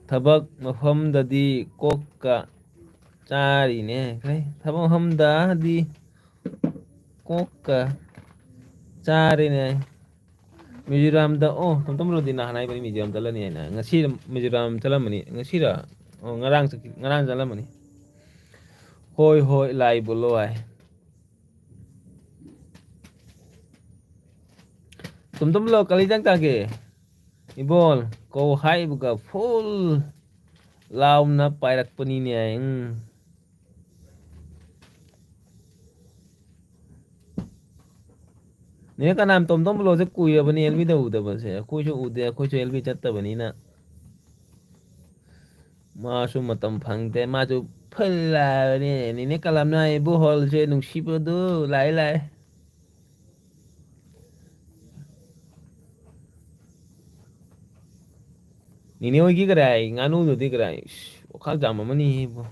ꯊꯕꯛ ꯃꯐꯝꯗꯗꯤ ꯀꯣꯛꯀ ꯆꯥꯔꯤꯅꯦ꯫ ꯀꯩ? ꯊꯕꯛ ꯃꯐꯝꯗꯗꯤ ꯀꯣꯛꯀ ꯆꯥꯔꯤꯅꯦ꯫ ꯃꯤꯖꯣꯔꯥꯝꯗ, ꯑꯣ, ꯇꯣꯝꯇꯣꯝ ꯔꯣꯗꯤ ꯅꯍꯥꯟ ꯍꯥꯏꯕꯅꯤ ꯃꯤꯖꯣꯔꯥꯝ ꯆꯠꯂꯅꯤ ꯍꯥꯏꯅ꯫ ꯉꯁꯤ ꯃꯤꯖꯣꯔꯥꯝ ꯆꯠꯂꯝꯃꯅꯤ꯫ ꯉꯁꯤꯔ? ꯑꯣ, ꯉꯔꯥꯡ ꯆꯠꯈꯤ-, ꯉꯔꯥꯡ ꯆꯠꯂꯝꯃꯅꯤ꯫ ꯍꯣꯏ, ꯍꯣꯏ, ꯂꯥꯏꯕꯨ ꯂꯣ ꯍꯥꯏ꯫ ꯇꯨꯝ ꯇꯨꯝ ꯂꯣ, ꯀꯔꯤ ꯏꯟꯖꯥꯡ ꯆꯥꯒꯦ? ꯏꯕꯣꯜ, ꯀꯧ ꯍꯥꯏꯕꯒ ꯐꯨꯜ ꯂꯥꯎꯅ ꯄꯥꯏꯔꯛꯄꯅꯤꯅꯦ꯫ ꯎꯝ꯫ ꯅꯦ ꯀꯅꯥꯝ ꯇꯣꯝ ꯇꯣꯝ ꯕ꯭ꯂꯣꯛꯁꯦ ꯀꯨꯏꯔꯕꯅꯤ ꯑꯦꯜ ꯕꯤꯗ ꯎꯗꯕꯁꯦ꯫ ꯑꯩꯈꯣꯏꯁꯨ ꯎꯗꯦ, ꯑꯩꯈꯣꯏꯁꯨ ꯑꯦꯜ ꯕꯤ ꯆꯠꯇꯕꯅꯤꯅ꯫ ꯃꯥꯁꯨ ꯃꯇꯝ ꯐꯪꯗꯦ, ꯃꯥꯁꯨ ꯐꯨꯜ ꯂꯥꯛꯑꯕꯅꯤ꯫ ꯅꯦꯅꯦ ꯀꯂꯝꯅ ꯏꯕꯣꯍꯣꯜꯁꯦ ꯅꯨꯡꯁꯤꯕꯗꯨ ꯂꯥꯛꯑꯦ, ꯂꯥꯛꯑꯦ꯫ ꯅꯦꯅꯦ ꯍꯣꯏꯒꯤ ꯀꯗꯥꯏ? ꯉꯥꯅꯨꯗꯨꯗꯤ ꯀꯗꯥꯏ? ꯏꯁ, ꯋꯥꯈꯜ ꯆꯥꯝ ꯑꯃꯅꯤ ꯏꯕꯣ꯫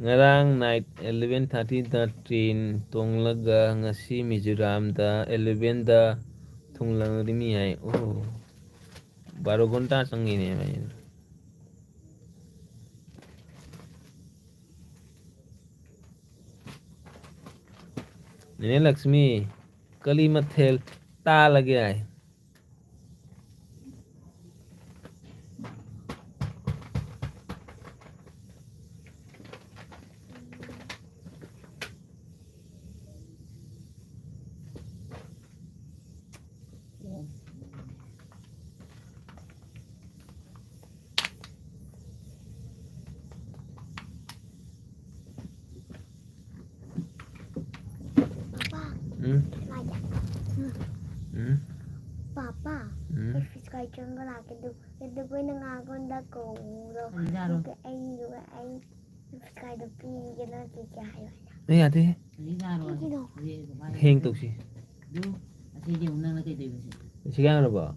ꯉꯔꯥꯡ night eleven thirty ꯗ train ꯇꯣꯡꯂꯒ ꯉꯁꯤ ꯃꯤꯖꯣꯔꯥꯝꯗ eleven ꯗ ꯊꯨꯡꯂꯔꯤꯃꯤ ꯍꯥꯏ꯫ ꯑꯣ, ꯕꯥꯔꯣ ꯘꯟꯇꯥ ꯆꯪꯉꯤꯅꯦ ꯃꯥꯏ꯫ ꯅꯦꯅꯦ ꯂꯛꯁꯃꯤ, ꯀꯔꯤ ꯃꯊꯦꯜ ꯇꯥꯂꯒꯦ ꯍꯥꯏ? ꯎꯝ꯫ ꯎꯝ꯫ ꯆꯪꯕ ꯂꯥꯛꯀꯦ ꯑꯗꯨ, ꯑꯗꯨꯕꯨ ꯑꯩꯅ ꯉꯥꯒꯣꯟꯗ ꯀꯧꯔꯣ꯫ ꯑꯗꯨꯗꯤ ꯌꯥꯔꯣꯏ꯫ ꯑꯗꯨꯒ ꯑꯩꯗꯨꯒ ꯑꯩ ꯀꯥꯏꯗ ꯄꯤꯒꯦ ꯅꯪ ꯆꯤꯆꯦ ꯍꯥꯏꯌꯣ ꯍꯥꯏꯅ꯫ ꯑꯦ, ꯌꯥꯗꯦ꯫ ꯑꯗꯨꯗꯤ ꯌꯥꯔꯣꯏ꯫ ꯀꯩꯒꯤꯅꯣ? ꯍꯌꯦꯡ ꯇꯧꯁꯤ꯫ ꯑꯗꯨ, ꯑꯁꯤꯗꯤ ꯑꯃꯨꯛ ꯅꯪꯅ ꯀꯩꯗꯧꯕꯁꯦ? ꯁꯤ ꯌꯥꯔꯕꯣ?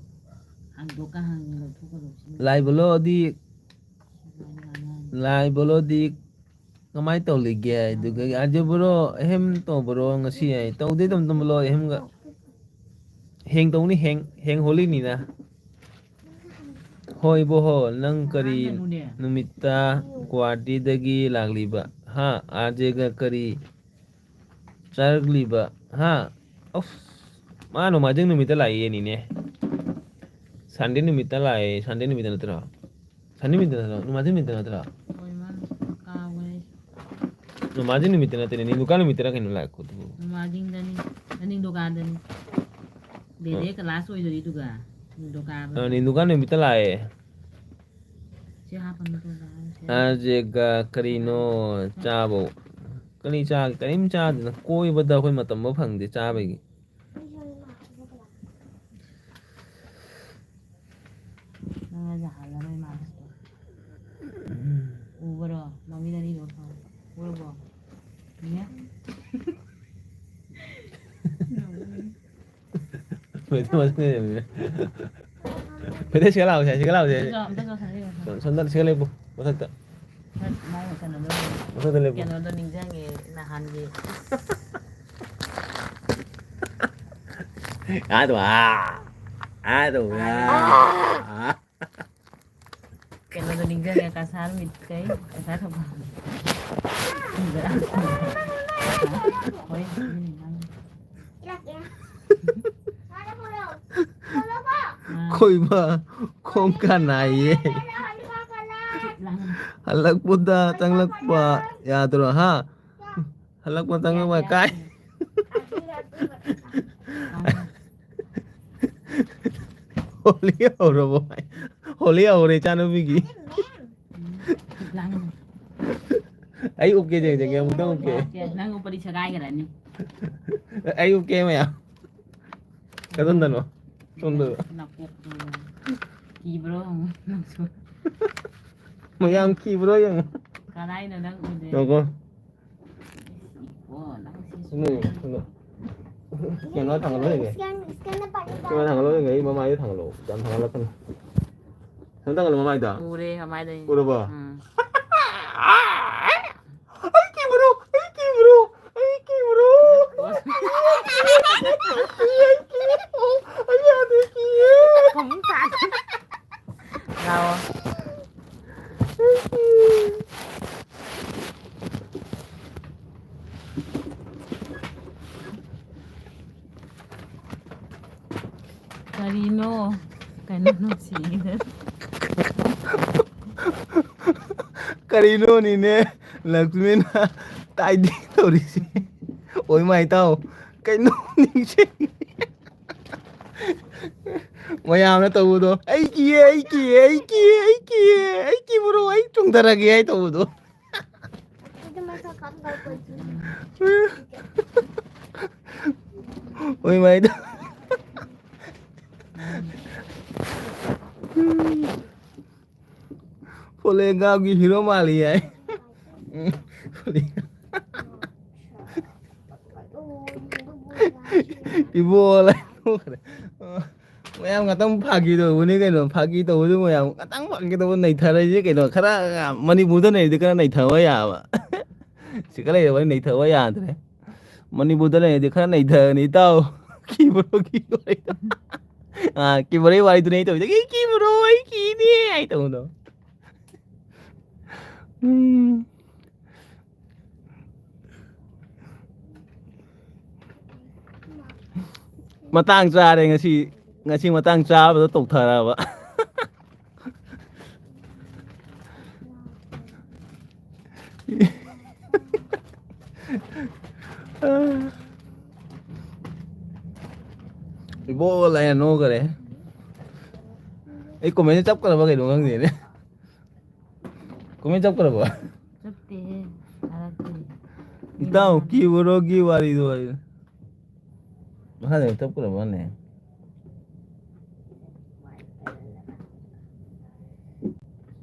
ꯍꯥꯡꯗꯣꯛꯀ ꯍꯥꯡ ꯂꯧꯊꯣꯛꯀꯗꯧꯕꯁꯤ꯫ ꯂꯥꯏꯕ ꯂꯣꯗꯤ, ꯁꯨꯃꯥꯏꯅ ꯉꯥꯡꯉꯛꯑꯅꯤ꯫ ꯂꯥꯏꯕ ꯂꯣꯗꯤ ꯀꯃꯥꯏꯅ ꯇꯧꯔꯤꯒꯦ? ꯑꯗꯨꯒ ꯑꯥꯔꯖꯦ ꯕ꯭ꯔꯣ ꯑꯍꯦꯝ ꯇꯧꯕ꯭ꯔꯣ ꯉꯁꯤ? ꯍꯥꯏ ꯇꯧꯗꯦ, ꯇꯝ ꯇꯝꯕ ꯂꯣ ꯑꯍꯦꯝꯒ꯫ ꯍꯦꯡ ꯇꯧꯅꯤ, ꯍꯦꯡ, ꯍꯦꯡ ꯍꯣꯂꯤꯅꯤꯅ꯫ ꯍꯣꯏ ꯏꯕꯣꯍꯣ, ꯅꯪ ꯀꯔꯤ ꯅꯨꯃꯤꯠꯇ ꯒꯨꯋꯥꯍꯥꯇꯤꯗꯒꯤ ꯂꯥꯛꯂꯤꯕ? ꯍꯥ? ꯑꯥꯔꯖꯦꯒ ꯀꯔꯤ ꯆꯥꯔꯛꯂꯤꯕ? ꯍꯥ? ꯑꯁ, ꯃꯥ ꯅꯣꯡꯃꯥꯏꯖꯤꯡ ꯅꯨꯃꯤꯠꯇ ꯂꯥꯛꯏꯌꯦꯅꯤꯅꯦ꯫ ꯁꯟꯗꯦ ꯅꯨꯃꯤꯠꯇ ꯂꯥꯛꯑꯦ, ꯁꯟꯗꯦ ꯅꯨꯃꯤꯠꯇ ꯅꯠꯇ꯭ꯔꯣ? ꯁꯟꯗꯦ ꯅꯨꯃꯤꯠꯇ ꯅꯠꯇ꯭ꯔꯣ? ꯅꯣꯡꯃꯥꯏꯖꯤꯡ ꯅꯨꯃꯤꯠꯇ ꯅꯠꯇ꯭ꯔꯣ? ꯍꯣꯏ, ꯃꯥꯅꯦ꯫ ꯀꯥꯎꯒ꯭ꯔꯦ꯫ ꯅꯣꯡꯃꯥꯏꯖꯤꯡ ꯅꯨꯃꯤꯠꯇ ꯅꯠꯇꯦꯅꯦ, ꯅꯤꯡꯊꯧꯀꯥ ꯅꯨꯃꯤꯠꯇꯔ ꯀꯩꯅꯣ ꯂꯥꯛꯄꯗꯨꯕꯨ? ꯅꯣꯡꯃꯥꯏꯖꯤꯡꯗꯅꯤ, ꯅꯤꯡꯊꯧꯀꯥꯗꯅꯤ꯫ ꯕꯦꯗꯦ ꯑ꯫ ꯀ꯭ꯂꯥꯁ ꯑꯣꯏꯗꯣꯔꯤꯗꯨꯒ, ꯅꯤꯡꯊꯧꯀꯥꯕ꯫ ꯑ, ꯅꯤꯡꯊꯧꯀꯥ ꯅꯨꯃꯤꯠꯇ ꯂꯥꯛꯑꯦ꯫ ꯁꯤ ꯍꯥꯞꯄ ꯅꯠꯇ꯭ꯔꯣ? ꯑꯥꯔꯖꯦꯒ ꯀꯔꯤꯅꯣ ꯆꯥꯕ? ꯀꯔꯤ ꯆꯥ-, ꯀꯔꯤꯝ ꯆꯥꯗꯦꯗ꯫ ꯀꯣꯏꯕꯗ ꯑꯩꯈꯣꯏ ꯃꯇꯝ ꯑꯃ ꯐꯪꯗꯦ ꯆꯥꯕꯒꯤ꯫ ꯅꯪꯅ ꯌꯥꯍꯜꯂꯔꯣꯏ ꯃꯥꯁꯨ꯫ ꯎꯕꯔꯣ? ꯃꯃꯤꯠ ꯑꯅꯤꯗꯣ ꯐꯥꯎ꯫ ꯎꯔꯕꯣ? ꯌꯦꯡꯉꯦ? ꯃꯊꯪ ꯃꯊꯪ ꯂꯩꯔꯝꯃꯤꯅꯦ꯫ ꯐꯦꯗꯦ ꯁꯤꯒ ꯂꯥꯛꯑꯣꯁꯦ, ꯁꯤꯒ ꯂꯥꯛꯑꯣꯁꯦ꯫ ꯑꯝꯇ ꯆꯠꯂꯣ, ꯑꯝꯇ ꯆꯠꯂꯣ, ꯁꯤꯒ ꯂꯥꯛꯑꯣ꯫ ꯁꯣꯝꯗ, ꯁꯤꯒ ꯂꯦꯞꯄꯨ, ꯃꯊꯛꯇ꯫ ꯃꯥꯏ ꯀꯩꯅꯣꯗꯣ, ꯃꯊꯛꯇ ꯂꯦꯞꯄꯨ꯫ ꯀꯩꯅꯣꯗꯣ ꯅꯤꯡꯁꯤꯡꯉꯦ, ꯅꯍꯥꯟꯒꯤ꯫ ꯑꯥꯗꯣ, ꯑꯥ꯫ ꯑꯥꯗꯣ, ꯑꯥ꯫ ꯀꯩꯅꯣꯗꯣ ꯅꯤꯡꯁꯤꯡꯉꯦ, ꯀꯁꯥꯔ ꯃꯤꯠ ꯀꯩ? ꯀꯁꯥꯔ ꯊꯧꯕꯥꯜ꯫ ꯍꯣꯏ꯫ ꯈꯣꯏꯕ ꯈꯣꯡ ꯀꯥ ꯅꯥꯏꯌꯦ꯫ ꯍꯜꯂꯛꯄꯗ ꯆꯪꯂꯛꯄ ꯌꯥꯗ꯭ꯔꯣ, ꯍꯥ? ꯍꯜꯂꯛꯄ ꯆꯪꯂꯛꯄ ꯀꯥꯏ? ꯍꯣꯂꯤ ꯍꯧꯔꯕꯣ? ꯍꯣꯂꯤ ꯍꯧꯔꯦ ꯏꯆꯥꯅꯨꯄꯤꯒꯤ꯫ ꯑꯩ ꯎꯞꯀꯦ, ꯌꯦꯡ, ꯌꯦꯡꯒꯦ, ꯑꯃꯨꯛꯇꯪ ꯎꯞꯀꯦ꯫ ꯅꯪ ꯎꯞꯄꯗꯤ ꯁꯦꯒꯥꯏꯈ꯭ꯔꯅꯤ꯫ ꯑꯩ ꯎꯞꯀꯦ ꯃꯌꯥꯝ꯫ ꯀꯗꯣꯝꯗꯅꯣ? ꯁꯣꯝꯗ꯫ ꯅꯀꯣꯛꯇꯣ꯫ ꯀꯤꯕ꯭ꯔꯣ? ꯅꯪꯁꯨ꯫ ꯃꯌꯥꯝ ꯀꯤꯕ꯭ꯔꯣ ꯌꯦꯡꯉꯣ꯫ ꯀꯗꯥꯏꯅꯣ ꯅꯪ ꯎꯗꯦ? ꯌꯦꯡꯉꯣ꯫ ꯏꯕꯣ, ꯅꯪ ꯁꯤ ꯁꯤꯅꯦ, ꯁꯤꯅꯦ꯫ ꯀꯩꯅꯣ ꯊꯥꯡꯒꯠꯂꯣ ꯌꯦꯡꯒꯦ꯫ Scan, scan ꯅ ꯄꯥꯏꯒꯦ꯫ ꯀꯩꯅꯣ ꯊꯥꯡꯒꯠꯂꯣ ꯌꯦꯡꯒꯦ꯫ ꯑꯩ ꯃꯃꯥꯏꯗ ꯊꯥꯡꯒꯠꯂꯣ꯫ ꯌꯥꯝ ꯊꯥꯡꯒꯠꯂꯛꯀꯅꯨ꯫ ꯁꯨꯝ ꯊꯥꯡꯒꯠꯂꯣ ꯃꯃꯥꯏꯗ꯫ ꯎꯔꯦ, ꯃꯃꯥꯏꯗ꯫ ꯎꯔꯕꯣ? ꯎꯝ꯫ ꯑꯩ ꯀꯤꯕ꯭ꯔꯣ? ꯑꯩ ꯀꯤꯕ꯭ꯔꯣ? ꯑꯩ ꯀꯤꯕ꯭ꯔꯣ? ꯑꯩ ꯀꯤꯌꯦ, ꯑꯩ ꯀꯤꯌꯦ꯫ ꯑꯩ ꯌꯥꯗꯦ, ꯀꯤꯌꯦ꯫ ꯂꯥꯛꯑꯣ꯫ ꯑꯩ ꯀꯤꯌꯦ꯫ ꯀꯔꯤꯅꯣ? ꯀꯩꯅꯣ ꯅꯨꯡꯁꯤꯗ꯫ ꯀꯔꯤꯅꯣꯅꯤꯅꯦ? ꯂꯛꯁꯃꯤꯅ ꯇꯥꯏꯗꯤ ꯇꯧꯔꯤꯁꯤ꯫ ꯑꯣꯏ ꯃꯥꯏ ꯇꯥꯎ꯫ ꯀꯩꯅꯣ ꯅꯤꯡꯁꯤꯡ-, ꯃꯌꯥꯝꯅ ꯇꯧꯕꯗꯣ, "ꯑꯩ ꯀꯤꯌꯦ, ꯑꯩ ꯀꯤꯌꯦ, ꯑꯩ ꯀꯤꯌꯦ, ꯑꯩ ꯀꯤꯌꯦ, ꯑꯩ ꯀꯤꯕ꯭ꯔꯣ, ꯑꯩ ꯆꯣꯡꯊꯔꯒꯦ" ꯍꯥꯏ ꯇꯧꯕꯗꯣ꯫ ꯑꯣꯏ ꯃꯥꯏꯗ꯫ ꯐꯣꯂꯦꯟꯒꯥꯎꯒꯤ ꯍꯤꯔꯣ ꯃꯥꯜꯂꯤ ꯍꯥꯏ꯫ ꯎꯝ, ꯐꯣꯂꯦꯟꯒꯥꯎ꯫ ꯏꯕꯣ, ꯂꯥꯏ ꯊꯣꯛꯈ꯭ꯔꯦ꯫ ꯃꯌꯥꯝ ꯉꯥꯛꯇꯪ ꯐꯥꯒꯤ ꯇꯧꯕꯅꯤ ꯀꯩꯅꯣ, ꯐꯥꯒꯤ ꯇꯧꯕꯁꯨ ꯃꯌꯥꯝ ꯉꯥꯛꯇꯪ ꯐꯥꯒꯤ ꯇꯧꯕ ꯅꯩꯊꯔꯛꯏꯁꯦ ꯀꯩꯅꯣ, ꯈꯔ ꯃꯅꯤꯄꯨꯔꯗ ꯂꯩꯔꯗꯤ ꯈꯔ ꯅꯩꯊꯕ ꯌꯥꯕ꯫ ꯁꯤꯒ ꯂꯩꯔꯕ ꯅꯩꯊꯕ ꯌꯥꯗ꯭ꯔꯦ꯫ ꯃꯅꯤꯄꯨꯔꯗ ꯂꯩꯔꯗꯤ ꯈꯔ ꯅꯩꯊꯔꯅꯤ ꯏꯇꯥꯎ꯫ ꯀꯤꯕ꯭ꯔꯣ, ꯀꯤꯕ꯭ꯔꯣ? ꯑꯥ, ꯀꯤꯕ꯭ꯔꯣ ꯋꯥꯔꯤꯗꯨꯅꯦ ꯑꯩ ꯇꯧꯔꯤꯁꯦ꯫ "ꯑꯩ ꯀꯤꯕ꯭ꯔꯣ, ꯑꯩ ꯀꯤꯅꯦ" ꯍꯥꯏ ꯇꯧꯕꯗꯣ꯫ ꯎꯝ꯫ ꯃꯇꯥꯡ ꯆꯥꯔꯦ ꯉꯁꯤ, ꯉꯁꯤ ꯃꯇꯥꯡ ꯆꯥꯕꯗ ꯇꯧꯊꯔꯕ꯫ ꯏꯕꯣ ꯂꯥꯏꯅ ꯅꯣꯛꯈꯔꯦ꯫ ꯑꯩ comment ꯆꯞꯈ꯭ꯔꯕ ꯀꯩꯅꯣ ꯈꯪꯗꯦꯅꯦ꯫ Comment ꯆꯞꯈ꯭ꯔꯕꯣ? ꯆꯞꯇꯦꯍꯦ, ꯊꯥꯔꯛꯇꯦ꯫ ꯏꯇꯥꯎ, ꯀꯤꯕꯣꯔꯣꯒꯤ ꯋꯥꯔꯤꯗꯣ ꯍꯥꯏꯌꯨ꯫ ꯃꯈꯥꯗ ꯆꯞꯈ꯭ꯔꯕꯅꯦ꯫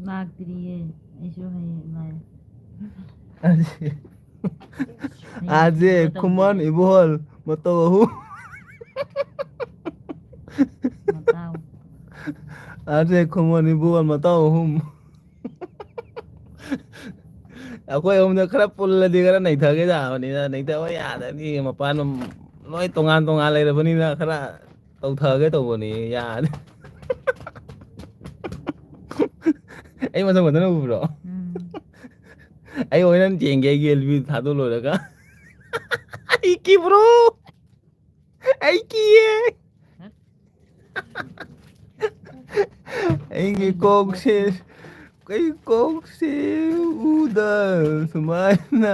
ꯂꯥꯛꯇ꯭ꯔꯤꯌꯦ꯫ ꯑꯩꯁꯨ ꯍꯌꯦꯡ ꯂꯥꯛꯑꯦ꯫ ꯑꯥꯖꯦ ꯈꯨꯃꯟ ꯏꯕꯣꯍꯜ ꯃꯇꯧ ꯑꯍꯨꯝ꯫ ꯃꯇꯥꯎ꯫ ꯑꯥꯖꯦ ꯈꯨꯃꯟ ꯏꯕꯣꯍꯜ ꯃꯇꯧ ꯑꯍꯨꯝ꯫ ꯑꯩꯈꯣꯏ ꯑꯍꯨꯝꯗ ꯈꯔ ꯄꯨꯜꯂꯗꯤ ꯈꯔ ꯅꯩꯊꯒꯦ ꯌꯥꯕꯅꯤꯅ ꯅꯩꯊꯕ ꯌꯥꯗꯕꯅꯤ꯫ ꯃꯄꯥꯟ ꯂꯣꯏ ꯇꯣꯉꯥꯟ ꯇꯣꯉꯥꯟ ꯂꯩꯔꯕꯅꯤꯅ ꯈꯔ ꯇꯧꯊꯒꯦ ꯇꯧꯕꯅꯤ, ꯌꯥꯗꯦ꯫ ꯑꯩ ꯃꯁꯛ ꯐꯖꯅ ꯎꯕ꯭ꯔꯣ? ꯎꯝ꯫ ꯑꯩ ꯑꯣꯏꯅ ꯌꯦꯡꯒꯦ, ꯑꯩꯒꯤ ꯑꯦꯜ ꯕꯤ ꯊꯥꯗꯣꯛ ꯂꯣꯏꯔꯒ꯫ ꯑꯩ ꯀꯤꯕ꯭ꯔꯣ? ꯑꯩ ꯀꯤꯌꯦ꯫ ꯑꯩꯒꯤ ꯀꯣꯛꯁꯦ, ꯑꯩ ꯀꯣꯛꯁꯦ ꯎꯗ ꯁꯨꯃꯥꯏꯅ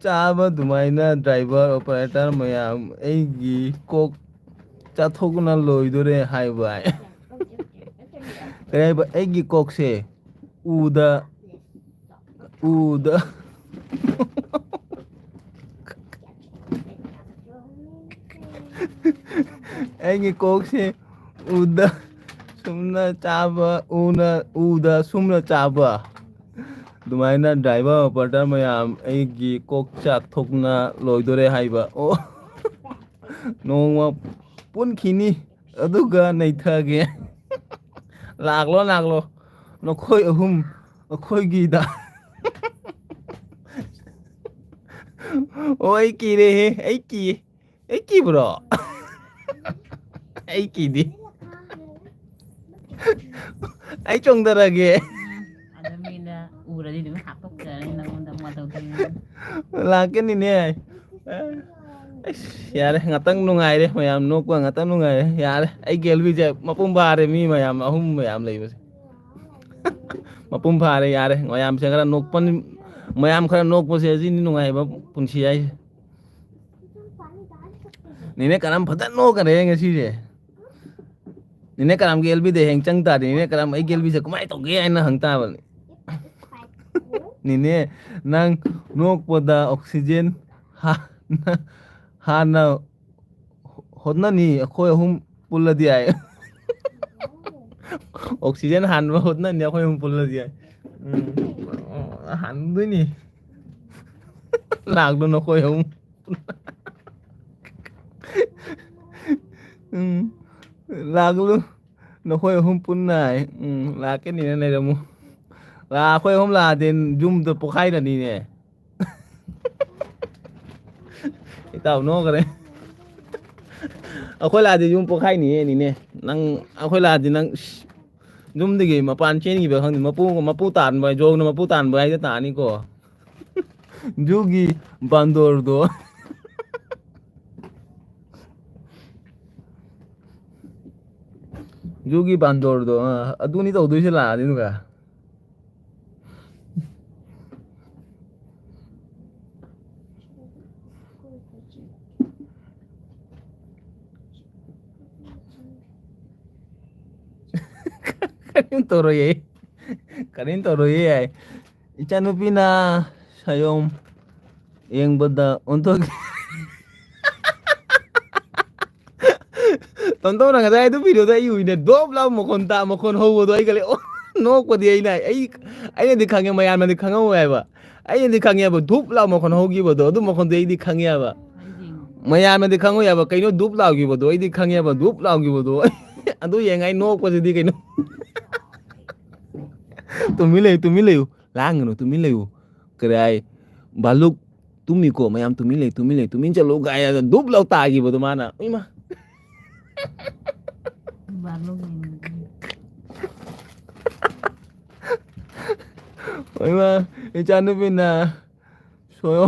ꯆꯥꯕ ꯑꯗꯨꯃꯥꯏꯅ ꯗ꯭ꯔꯥꯏꯚꯔ ꯑꯣꯄꯔꯦꯇꯔ ꯃꯌꯥꯝ ꯑꯩꯒꯤ ꯀꯣꯛ ꯆꯥꯊꯣꯛꯅ ꯂꯣꯏꯗꯣꯔꯦ ꯍꯥꯏꯕ꯫ ꯀꯔꯤ ꯍꯥꯏꯕ? ꯑꯩꯒꯤ ꯀꯣꯛꯁꯦ ꯎꯗ ꯎꯗ ꯑꯩꯒꯤ ꯀꯣꯛꯁꯦ ꯎꯗ ꯁꯨꯝꯅ ꯆꯥꯕ, ꯎꯅ ꯎꯗ ꯁꯨꯝꯅ ꯆꯥꯕ꯫ ꯑꯗꯨꯃꯥꯏꯅ ꯗ꯭ꯔꯥꯏꯚꯔ ꯑꯣꯄꯔꯦꯇꯔ ꯃꯌꯥꯝ ꯑꯩꯒꯤ ꯀꯣꯛ ꯆꯥꯛ ꯊꯣꯛꯅ ꯂꯣꯏꯗꯣꯔꯦ ꯍꯥꯏꯕ꯫ ꯑꯣ, ꯅꯣꯡꯃ ꯄꯨꯟꯈꯤꯅꯤ ꯑꯗꯨꯒ ꯅꯩꯊꯒꯦ꯫ ꯂꯥꯛꯂꯣ, ꯂꯥꯛꯂꯣ, ꯅꯈꯣꯏ ꯑꯍꯨꯝ ꯑꯩꯈꯣꯏꯒꯤꯗ꯫ ꯑꯣ, ꯑꯩ ꯀꯤꯔꯦꯍꯦ, ꯑꯩ ꯀꯤꯌꯦ꯫ ꯑꯩ ꯀꯤꯕ꯭ꯔꯣ? ꯑꯩ ꯀꯤꯗꯦ꯫ ꯑꯩ ꯆꯣꯡꯊꯔꯒꯦ꯫ ꯑꯗꯨ ꯃꯤꯅ ꯎꯔꯗꯤ ꯑꯗꯨꯝ ꯍꯥꯠꯇꯣꯛꯆꯔꯅꯤ ꯅꯪꯉꯣꯟꯗ ꯃꯇꯧ ꯇꯝꯃꯤ꯫ ꯂꯥꯛꯀꯅꯤꯅꯦ꯫ ꯑꯩꯁ, ꯌꯥꯔꯦ, ꯉꯥꯛꯇꯪ ꯅꯨꯡꯉꯥꯏꯔꯦ ꯃꯌꯥꯝ, ꯅꯣꯛꯄ ꯉꯥꯛꯇꯪ ꯅꯨꯡꯉꯥꯏꯔꯦ꯫ ꯌꯥꯔꯦ, ꯑꯩ ꯒꯦꯜꯕꯤꯁꯦ ꯃꯄꯨꯡ ꯐꯥꯔꯦ, ꯃꯤ ꯃꯌꯥꯝ ꯑꯍꯨꯝ ꯃꯌꯥꯝ ꯂꯩꯕꯁꯦ꯫ ꯃꯄꯨꯡ ꯐꯥꯔꯦ, ꯌꯥꯔꯦ꯫ ꯃꯌꯥꯝꯁꯦ ꯈꯔ ꯅꯣꯛꯄ, ꯃꯌꯥꯝ ꯈꯔ ꯅꯣꯛꯄꯁꯦ ꯑꯁꯤꯅꯤ ꯅꯨꯡꯉꯥꯏꯕ ꯄꯨꯟꯁꯤ ꯍꯥꯏꯁꯦ꯫ ꯅꯦꯅꯦ ꯀꯔꯝ ꯐꯖꯅ ꯅꯣꯛꯈꯔꯦ ꯉꯁꯤꯁꯦ꯫ ꯅꯦꯅꯦ ꯀꯔꯝꯒꯤ ꯑꯦꯜ ꯕꯤꯗ ꯍꯌꯦꯡ ꯆꯪ ꯇꯥꯔꯗꯤ, ꯅꯦꯅꯦ ꯀꯔꯝ ꯑꯩꯒꯤ ꯑꯦꯜ ꯕꯤꯁꯦ ꯀꯃꯥꯏꯅ ꯇꯧꯒꯦ ꯍꯥꯏꯅ ꯍꯪ ꯇꯥꯕꯅꯤ꯫ ꯅꯦꯅꯦ, ꯅꯪ ꯅꯣꯛꯄꯗ ꯑꯣꯛꯁꯤꯖꯦꯟ ꯍꯥꯟꯅ, ꯍꯥꯟꯅ ꯍꯣꯠꯅꯅꯤ, ꯑꯩꯈꯣꯏ ꯑꯍꯨꯝ ꯄꯨꯜꯂꯗꯤ ꯍꯥꯏ꯫ ꯑꯣꯛꯁꯤꯖꯦꯟ ꯍꯥꯟꯕ ꯍꯣꯠꯅꯅꯤ ꯑꯩꯈꯣꯏ ꯑꯍꯨꯝ ꯄꯨꯜꯂꯗꯤ꯫ ꯎꯝ꯫ ꯍꯥꯟꯗꯣꯏꯅꯤ꯫ ꯂꯥꯛꯂꯣ ꯅꯈꯣꯏ ꯑꯍꯨꯝ꯫ ꯎꯝ꯫ ꯂꯥꯛꯂꯣ ꯅꯈꯣꯏ ꯑꯍꯨꯝ ꯄꯨꯟꯅ ꯍꯥꯏ꯫ ꯎꯝ, ꯂꯥꯛꯀꯅꯤꯅ ꯂꯩꯔꯝꯃꯨ꯫ ꯂꯥ-, ꯑꯩꯈꯣꯏ ꯑꯍꯨꯝ ꯂꯥꯛꯑꯗꯤ ꯌꯨꯝꯗꯣ ꯄꯣꯛꯈꯥꯏꯔꯅꯤꯅꯦ꯫ ꯏꯇꯥꯎ ꯅꯣꯛꯈ꯭ꯔꯦ꯫ ꯑꯩꯈꯣꯏ ꯂꯥꯛꯑꯗꯤ ꯌꯨꯝ ꯄꯣꯛꯈꯥꯏꯅꯤꯌꯦ ꯅꯤꯅꯦ꯫ ꯅꯪ, ꯑꯩꯈꯣꯏ ꯂꯥꯛꯑꯗꯤ ꯅꯪ, ꯏꯁ, ꯌꯨꯝꯗꯒꯤ ꯃꯄꯥꯟ ꯆꯦꯟꯈꯤꯕ ꯈꯪꯗꯦ꯫ ꯃꯄꯨ, ꯃꯄꯨ ꯇꯥꯟꯕ, ꯖꯣꯒꯅ ꯃꯄꯨ ꯇꯥꯟꯕ ꯍꯥꯏꯗ ꯇꯥꯅꯤꯀꯣ꯫ ꯖꯨꯒꯤ ꯕꯥꯟꯗꯣꯔꯗꯣ꯫ ꯖꯨꯒꯤ ꯕꯥꯟꯗꯣꯔꯗꯣ, ꯑ, ꯑꯗꯨꯅꯤ ꯇꯧꯗꯣꯏꯁꯦ ꯂꯥꯛꯑꯗꯤ ꯑꯗꯨꯒ꯫ ꯀꯔꯤꯝ ꯇꯧꯔꯣꯏꯌꯦ꯫ ꯀꯔꯤꯝ ꯇꯧꯔꯣꯏꯌꯦ ꯌꯥꯏ꯫ ꯏꯆꯥꯅꯨꯄꯤꯅ ꯁꯌꯣꯝ ꯌꯦꯡꯕꯗ ꯑꯣꯟꯊꯣꯛ-, ꯇꯣꯟꯇꯣꯟꯅ ꯉꯁꯥꯏ ꯑꯗꯨ ꯚꯤꯗꯤꯑꯣꯗꯣ ꯑꯩ ꯎꯏꯅꯦ꯫ ꯗꯣꯞ ꯂꯥꯎ ꯃꯈꯣꯟ ꯇꯥ-, ꯃꯈꯣꯟ ꯍꯧꯕꯗꯣ ꯑꯩ ꯈꯜꯂꯦ, "ꯑꯣ, ꯅꯣꯛꯄꯗꯤ ꯑꯩꯅ, ꯑꯩ, ꯑꯩꯅꯗꯤ ꯈꯪꯉꯦ, ꯃꯌꯥꯝꯅꯗꯤ ꯈꯪꯍꯧꯋꯦ ꯍꯥꯏꯕ꯫ ꯑꯩꯅꯗꯤ ꯈꯪꯉꯦꯕ, ꯙꯨꯞ ꯂꯥꯎ ꯃꯈꯣꯟ ꯍꯧꯈꯤꯕꯗꯣ, ꯑꯗꯨ ꯃꯈꯣꯟꯗꯤ ꯑꯩꯗꯤ ꯈꯪꯉꯦꯕ꯫ ꯃꯌꯥꯝꯅꯗꯤ ꯈꯪꯉꯣꯏ ꯍꯥꯏꯕ, ꯀꯩꯅꯣ ꯙꯨꯞ ꯂꯥꯎꯈꯤꯕꯗꯣ? ꯑꯩꯗꯤ ꯈꯪꯉꯦꯕ, ꯙꯨꯞ ꯂꯥꯎꯈꯤꯕꯗꯣ꯫ ꯑꯗꯨ ꯌꯦꯡꯉ ꯑꯩ ꯅꯣꯛꯄꯁꯤꯗꯤ ꯀꯩꯅꯣ꯫ ꯇꯨꯃꯤꯟ ꯂꯩꯌꯨ, ꯇꯨꯃꯤꯟ ꯂꯩꯌꯨ꯫ ꯂꯥꯡꯒꯅꯨ, ꯇꯨꯃꯤꯟ ꯂꯩꯌꯨ꯫ ꯀꯔꯤ ꯍꯥꯏ? ꯚꯥꯂꯨꯛ ꯇꯨꯝꯃꯤꯀꯣ, ꯃꯌꯥꯝ ꯇꯨꯃꯤꯟ ꯂꯩ, ꯇꯨꯃꯤꯟ ꯂꯩ, ꯇꯨꯃꯤꯟ ꯆꯠꯂꯨ ꯀꯥꯏꯅ ꯙꯨꯞ ꯂꯥꯎ ꯇꯥꯈꯤꯕꯗꯣ ꯃꯥꯅ꯫ ꯏꯃꯥ꯫ ꯚꯥꯂꯨꯛ ꯌꯦꯡꯉꯤꯕꯅꯤ꯫ ꯏꯃꯥ, ꯏꯆꯥꯅꯨꯄꯤꯅ ꯁꯣꯌꯣ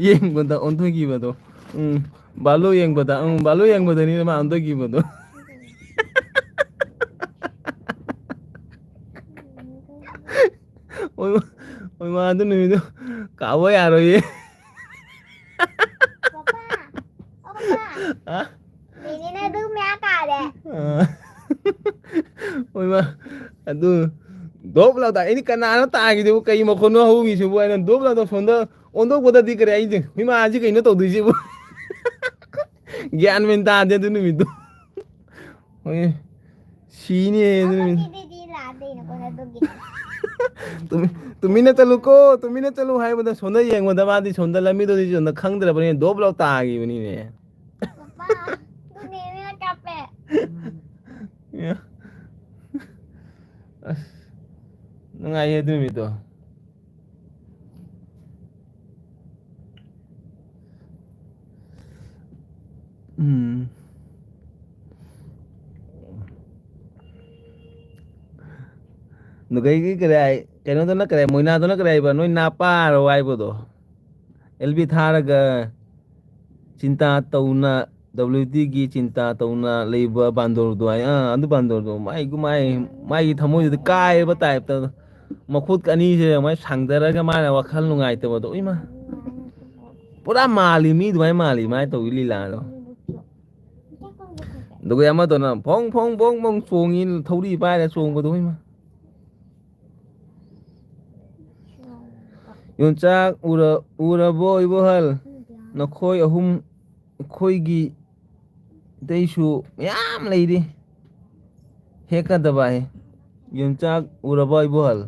ꯌꯦꯡꯕꯗ ꯑꯣꯟꯊꯣꯛꯈꯤꯕꯗꯣ꯫ ꯎꯝ, ꯚꯥꯂꯨꯛ ꯌꯦꯡꯕꯗ, ꯎꯝ, ꯚꯥꯂꯨꯛ ꯌꯦꯡꯕꯗꯅꯤꯅꯦ ꯃꯥ ꯑꯣꯟꯊꯣꯛꯈꯤꯕꯗꯣ꯫ ꯑꯣꯏꯃꯥ, ꯑꯣꯏꯃꯥ, ꯑꯗꯨ ꯅꯨꯃꯤꯠꯇꯣ ꯀꯥꯎꯕ ꯌꯥꯔꯣꯏꯌꯦ꯫ ꯄꯄꯥ, ꯑꯣ ꯄꯄꯥ꯫ ꯍꯥ? ꯅꯦꯅꯦꯅ ꯑꯗꯨ ꯃꯌꯥ ꯀꯥꯔꯦ꯫ ꯑ꯫ ꯑꯣꯏꯃꯥ, ꯑꯗꯨ ꯗꯣꯞ ꯂꯥꯎ ꯇꯥꯏ꯫ ꯑꯩꯗꯤ ꯀꯅꯥꯅꯣ ꯇꯥꯈꯤꯗꯨꯕꯨ? ꯀꯩ ꯃꯈꯣꯟꯅꯣ ꯍꯧꯈꯤꯁꯤꯕꯨ? ꯍꯥꯏꯅ ꯗꯣꯞ ꯂꯥꯎ ꯇꯧ ꯁꯣꯝꯗ ꯑꯣꯟꯊꯣꯛꯄꯗꯗꯤ ꯀꯔꯤ ꯍꯥꯏꯁꯦ? ꯏꯃꯥ, ꯑꯁꯤ ꯀꯩꯅꯣ ꯇꯧꯗꯣꯏꯁꯤꯕꯨ? ꯒ꯭ꯌꯥꯟ ꯃꯦꯟ ꯇꯥꯗꯦ ꯑꯗꯨ ꯅꯨꯃꯤꯠꯇꯣ꯫ ꯍꯣꯏ꯫ ꯁꯤꯅꯤ ꯑꯗꯨ ꯅꯨꯃꯤꯠ꯫ ꯑꯃꯒꯤꯗꯨꯗꯤ ꯂꯥꯛꯑꯗꯣꯏꯅꯣꯀꯣ, ꯑꯗꯨꯒꯤ꯫ ꯇꯨꯃꯤ-, ꯇꯨꯃꯤꯟꯅ ꯆꯠꯂꯨꯀꯣ, ꯇꯨꯃꯤꯟꯅ ꯆꯠꯂꯨ ꯍꯥꯏꯕꯗ ꯁꯣꯝꯗ ꯌꯦꯡꯕꯗ ꯃꯥꯗꯤ ꯁꯣꯝꯗ ꯂꯝꯕꯤꯗꯨꯗꯤ ꯁꯣꯝꯗ ꯈꯪꯗ꯭ꯔꯕꯅꯤꯅ ꯗꯣꯞ ꯂꯥꯎ ꯇꯥꯈꯤꯕꯅꯤꯅꯦ꯫ ꯄꯄꯥ, ꯑꯗꯨꯅꯦ ꯃꯤꯅ ꯀꯥꯞꯄꯦ꯫ ꯑꯦ꯫ ꯑꯁ, ꯅꯨꯡꯉꯥꯏꯌꯦ ꯑꯗꯨ ꯅꯨꯃꯤꯠꯇꯣ꯫ ꯎꯝ꯫ ꯅꯨꯒꯩꯒꯤ ꯀꯔꯤ ꯍꯥꯏ, ꯀꯩꯅꯣꯗꯨꯅ ꯀꯔꯤ ꯍꯥꯏ, ꯃꯣꯏꯅꯥꯗꯨꯅ ꯀꯔꯤ ꯍꯥꯏꯕ, ꯅꯣꯏ ꯅꯥꯄꯥꯔꯣ ꯍꯥꯏꯕꯗꯣ? ꯑꯦꯜ ꯕꯤ ꯊꯥꯔꯒ ꯆꯤꯟꯇꯥ ꯇꯧꯅ, ꯗꯕ꯭ꯂꯤꯎ ꯇꯤꯒꯤ ꯆꯤꯟꯇꯥ ꯇꯧꯅ ꯂꯩꯕ ꯕꯥꯟꯗꯣꯔꯗꯣ ꯍꯥꯏ, ꯑꯥ, ꯑꯗꯨ ꯕꯥꯟꯗꯣꯔꯗꯣ ꯃꯥꯏ, ꯃꯥꯏ, ꯃꯥꯒꯤ ꯊꯃꯣꯏꯗꯨꯗ ꯀꯥꯏꯕ ꯇꯥꯏꯞꯇ ꯃꯈꯨꯠ ꯑꯅꯤꯁꯦ ꯃꯥꯏ ꯁꯥꯡꯊꯔꯒ ꯃꯥꯅ ꯋꯥꯈꯜ ꯅꯨꯡꯉꯥꯏꯇꯕꯗꯣ, ꯏꯃꯥ꯫ ꯄꯨꯔꯥ ꯃꯥꯜꯂꯤ, ꯃꯤ ꯑꯗꯨꯃꯥꯏꯅ ꯃꯥꯜꯂꯤ, ꯃꯥꯏꯅ ꯇꯧꯏ ꯂꯤꯂꯥꯗꯣ꯫ ꯑꯗꯨꯒ ꯑꯃꯗꯨꯅ ꯐꯣꯡ, ꯐꯣꯡ, ꯐꯣꯡ, ꯐꯣꯡ ꯆꯣꯡꯉꯤ, ꯊꯧꯔꯤ ꯄꯥꯏꯔ ꯆꯣꯡꯕꯗꯣ, ꯏꯃꯥ꯫ ꯌꯣꯟꯆꯥꯛ ꯎꯔ-, ꯎꯔꯕꯣ ꯏꯕꯣꯍꯜ? ꯅꯈꯣꯏ ꯑꯍꯨꯝ, ꯑꯩꯈꯣꯏꯒꯤ ꯑꯇꯩꯁꯨ ꯃꯌꯥꯝ ꯂꯩꯔꯤ꯫ ꯍꯦꯛꯀꯗꯕ ꯍꯦ꯫ ꯌꯣꯟꯆꯥꯛ ꯎꯔꯕꯣ ꯏꯕꯣꯍꯜ?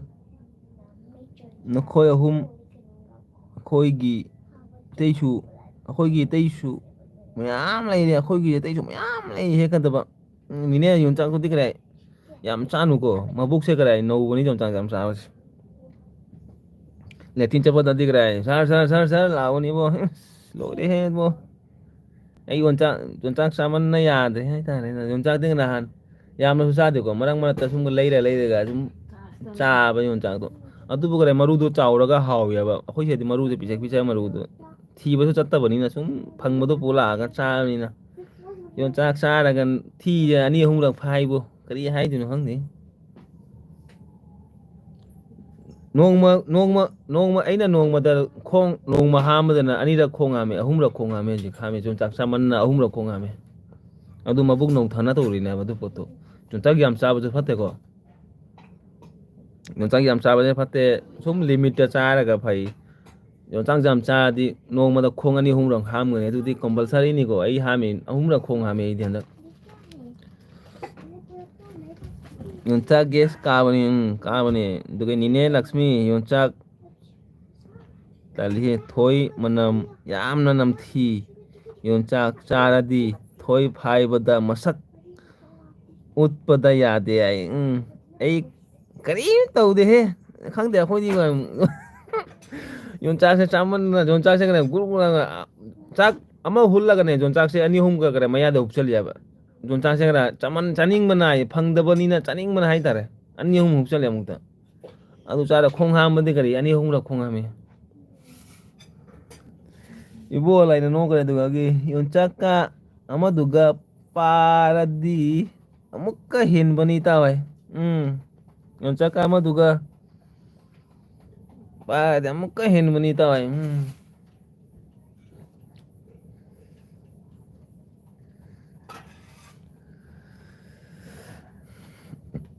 ꯅꯈꯣꯏ ꯑꯍꯨꯝ, ꯑꯩꯈꯣꯏꯒꯤ ꯑꯇꯩꯁꯨ, ꯑꯩꯈꯣꯏꯒꯤ ꯑꯇꯩꯁꯨ ꯃꯌꯥꯝ ꯂꯩꯔꯤ, ꯑꯩꯈꯣꯏꯒꯤ ꯑꯇꯩꯁꯨ ꯃꯌꯥꯝ ꯂꯩ ꯍꯦꯛꯀꯗꯕ꯫ ꯎꯝ, ꯃꯤꯅꯦ ꯌꯣꯟꯆꯥꯛꯇꯨꯗꯤ ꯀꯔꯥꯏ? ꯌꯥꯝ ꯆꯥꯅꯨꯀꯣ, ꯃꯕꯨꯛꯁꯦ ꯀꯔꯥꯏ ꯅꯧꯕꯅꯤ ꯌꯣꯟꯆꯥꯛ ꯌꯥꯝ ꯆꯥꯕꯁꯦ꯫ ꯂꯦꯇꯤꯟ ꯆꯠꯄꯗꯗꯤ ꯀꯔꯥꯏ? ꯁꯥꯔ, ꯁꯥꯔ, ꯁꯥꯔ, ꯁꯥꯔ ꯂꯥꯎꯕꯅꯤꯕꯣ꯫ ꯑꯁ, ꯂꯣꯏꯔꯦꯍꯦ ꯏꯕꯣ꯫ ꯑꯩ ꯌꯣꯟꯆꯥꯛ, ꯌꯣꯟꯆꯥꯛ ꯆꯥꯃꯟꯅ ꯌꯥꯗ꯭ꯔꯦ ꯍꯥꯏꯇꯥꯔꯦ꯫ ꯌꯣꯟꯆꯥꯛꯇꯤ ꯅꯍꯥꯟ ꯌꯥꯝꯅꯁꯨ ꯆꯥꯗꯦꯀꯣ, ꯃꯔꯛ ꯃꯔꯛꯇ ꯁꯨꯝ ꯂꯩꯔ ꯂꯩꯔꯒ ꯁꯨꯝ ꯆꯥꯕ ꯌꯣꯟꯆꯥꯛꯇꯣ꯫ ꯑꯗꯨꯕꯨ ꯀꯔꯥꯏ ꯃꯔꯨꯗꯣ ꯆꯥꯎꯔꯒ ꯍꯥꯎꯋꯦꯕ꯫ ꯑꯩꯈꯣꯏ ꯁꯤꯗꯗꯤ ꯃꯔꯨꯁꯦ ꯄꯤꯁꯛ ꯄꯤꯁꯛ ꯃꯔꯨꯗꯣ꯫ ꯊꯤꯕꯁꯨ ꯆꯠꯇꯕꯅꯤꯅ ꯁꯨꯝ ꯐꯪꯕꯗꯣ ꯄꯨ ꯂꯥꯛꯑꯒ ꯆꯥꯕꯅꯤꯅ꯫ ꯌꯣꯟꯆꯥꯛ ꯆꯥꯔꯒ ꯊꯤꯁꯦ ꯑꯅꯤ ꯑꯍꯨꯝꯂꯛ ꯐꯥꯏꯕꯣ꯫ ꯀꯔꯤ ꯍꯥꯏꯗꯣꯏꯅꯣ ꯈꯪꯗꯦ꯫ ꯅꯣꯡꯃ, ꯅꯣꯡꯃ, ꯅꯣꯡꯃ, ꯑꯩꯅ ꯅꯣꯡꯃꯗ ꯈꯣꯡ, ꯅꯣꯡꯃ ꯍꯥꯝꯕꯗꯅ ꯑꯅꯤꯔꯛ ꯈꯣꯡ ꯍꯥꯝꯃꯦ, ꯑꯍꯨꯝꯔꯛ ꯈꯣꯡ ꯍꯥꯝꯃꯦ ꯍꯧꯖꯤꯛ ꯍꯥꯝꯃꯦ, ꯌꯣꯟꯆꯥꯛ ꯆꯥꯃꯟꯅ ꯑꯍꯨꯝꯔꯛ ꯈꯣꯡ ꯍꯥꯝꯃꯦ꯫ ꯑꯗꯨ ꯃꯕꯨꯛ ꯅꯧꯊꯅ ꯇꯧꯔꯤꯅꯦꯕ ꯑꯗꯨ ꯄꯣꯠꯇꯣ꯫ ꯌꯣꯟꯆꯥꯛ ꯌꯥꯝ ꯆꯥꯕꯁꯨ ꯐꯠꯇꯦꯀꯣ꯫ ꯌꯣꯟꯆꯥꯛ ꯌꯥꯝ ꯆꯥꯕꯁꯦ ꯐꯠꯇꯦ꯫ ꯁꯨꯝ ꯂꯤꯃꯤꯠꯇ ꯆꯥꯔꯒ ꯐꯩ꯫ ꯌꯣꯟꯆꯥꯛ ꯌꯥꯝ ꯆꯥꯔꯗꯤ ꯅꯣꯡꯃꯗ ꯈꯣꯡ ꯑꯅꯤ ꯑꯍꯨꯝꯔꯛ ꯍꯥꯝꯒꯅꯤ꯫ ꯑꯗꯨꯗꯤ ꯀꯝꯄꯜꯁꯔꯤꯅꯤꯀꯣ꯫ ꯑꯩ ꯍꯥꯝꯃꯤ, ꯑꯍꯨꯝꯔꯛ ꯈꯣꯡ ꯍꯥꯝꯃꯦ ꯑꯩꯗꯤ ꯍꯟꯗꯛ꯫ ꯌꯣꯟꯆꯥꯛ ꯒꯦꯁ ꯀꯥꯕꯅꯤ, ꯎꯝ, ꯀꯥꯕꯅꯤ꯫ ꯑꯗꯨꯒ ꯅꯤꯅꯦ ꯂꯛꯁꯃꯤ, ꯌꯣꯟꯆꯥꯛ ꯇꯜꯂꯤꯍꯦ, ꯊꯣꯏ ꯃꯅꯝ ꯌꯥꯝꯅ ꯅꯝꯊꯤ꯫ ꯌꯣꯟꯆꯥꯛ ꯆꯥꯔꯗꯤ ꯊꯣꯏ ꯐꯥꯏꯕꯗ ꯃꯁꯛ ꯎꯠꯄꯗ ꯌꯥꯗꯦ ꯍꯥꯏ꯫ ꯎꯝ, ꯑꯩ ꯀꯔꯤꯝ ꯇꯧꯗꯦꯍꯦ꯫ ꯈꯪꯗꯦ, ꯑꯩꯈꯣꯏꯗꯤ ꯌꯣꯟꯆꯥꯛꯁꯦ ꯆꯥꯃꯟꯗꯅ, ꯌꯣꯟꯆꯥꯛꯁꯦ ꯀꯩꯅꯣ, ꯒꯨꯔꯨ ꯒꯨꯔꯨ, ꯆꯥꯛ ꯑꯃ ꯍꯨꯜꯂꯒꯅꯦ, ꯌꯣꯟꯆꯥꯛꯁꯦ ꯑꯅꯤ ꯑꯍꯨꯝꯒ ꯀꯩꯅꯣ ꯃꯌꯥꯗ ꯍꯨꯞꯆꯜꯂꯦꯕ꯫ ꯌꯣꯟꯆꯥꯛꯁꯦ ꯈꯔ ꯆꯥꯃꯟ-, ꯆꯥꯅꯤꯡꯕꯅ ꯍꯥꯏ, ꯐꯪꯗꯕꯅꯤꯅ ꯆꯥꯅꯤꯡꯕꯅ ꯍꯥꯏꯇꯥꯔꯦ꯫ ꯑꯅꯤ ꯑꯍꯨꯝ ꯍꯨꯞꯆꯜꯂꯦ ꯑꯃꯨꯛꯇ꯫ ꯑꯗꯨ ꯆꯥꯔ ꯈꯣꯡ ꯍꯥꯝꯕꯗꯤ ꯀꯔꯤ, ꯑꯅꯤ ꯑꯍꯨꯝꯂꯛ ꯈꯣꯡ ꯍꯥꯝꯃꯤ꯫ ꯏꯕꯣ ꯂꯥꯏꯅ ꯅꯣꯛꯈ꯭ꯔꯦ꯫ ꯑꯗꯨꯒ ꯌꯣꯟꯆꯥꯛꯀ ꯑꯃꯗꯨꯒ ꯄꯥꯔꯗꯤ ꯑꯃꯨꯛꯀ ꯍꯦꯟꯕꯅꯤ ꯇꯥꯎ ꯍꯥꯏ꯫ ꯎꯝ꯫ ꯌꯣꯟꯆꯥꯛꯀ ꯑꯃꯗꯨꯒ ꯄꯥꯔꯗꯤ ꯑꯃꯨꯛꯀ ꯍꯦꯟꯕꯅꯤ ꯇꯥꯎ ꯍꯥꯏ꯫ ꯎꯝ꯫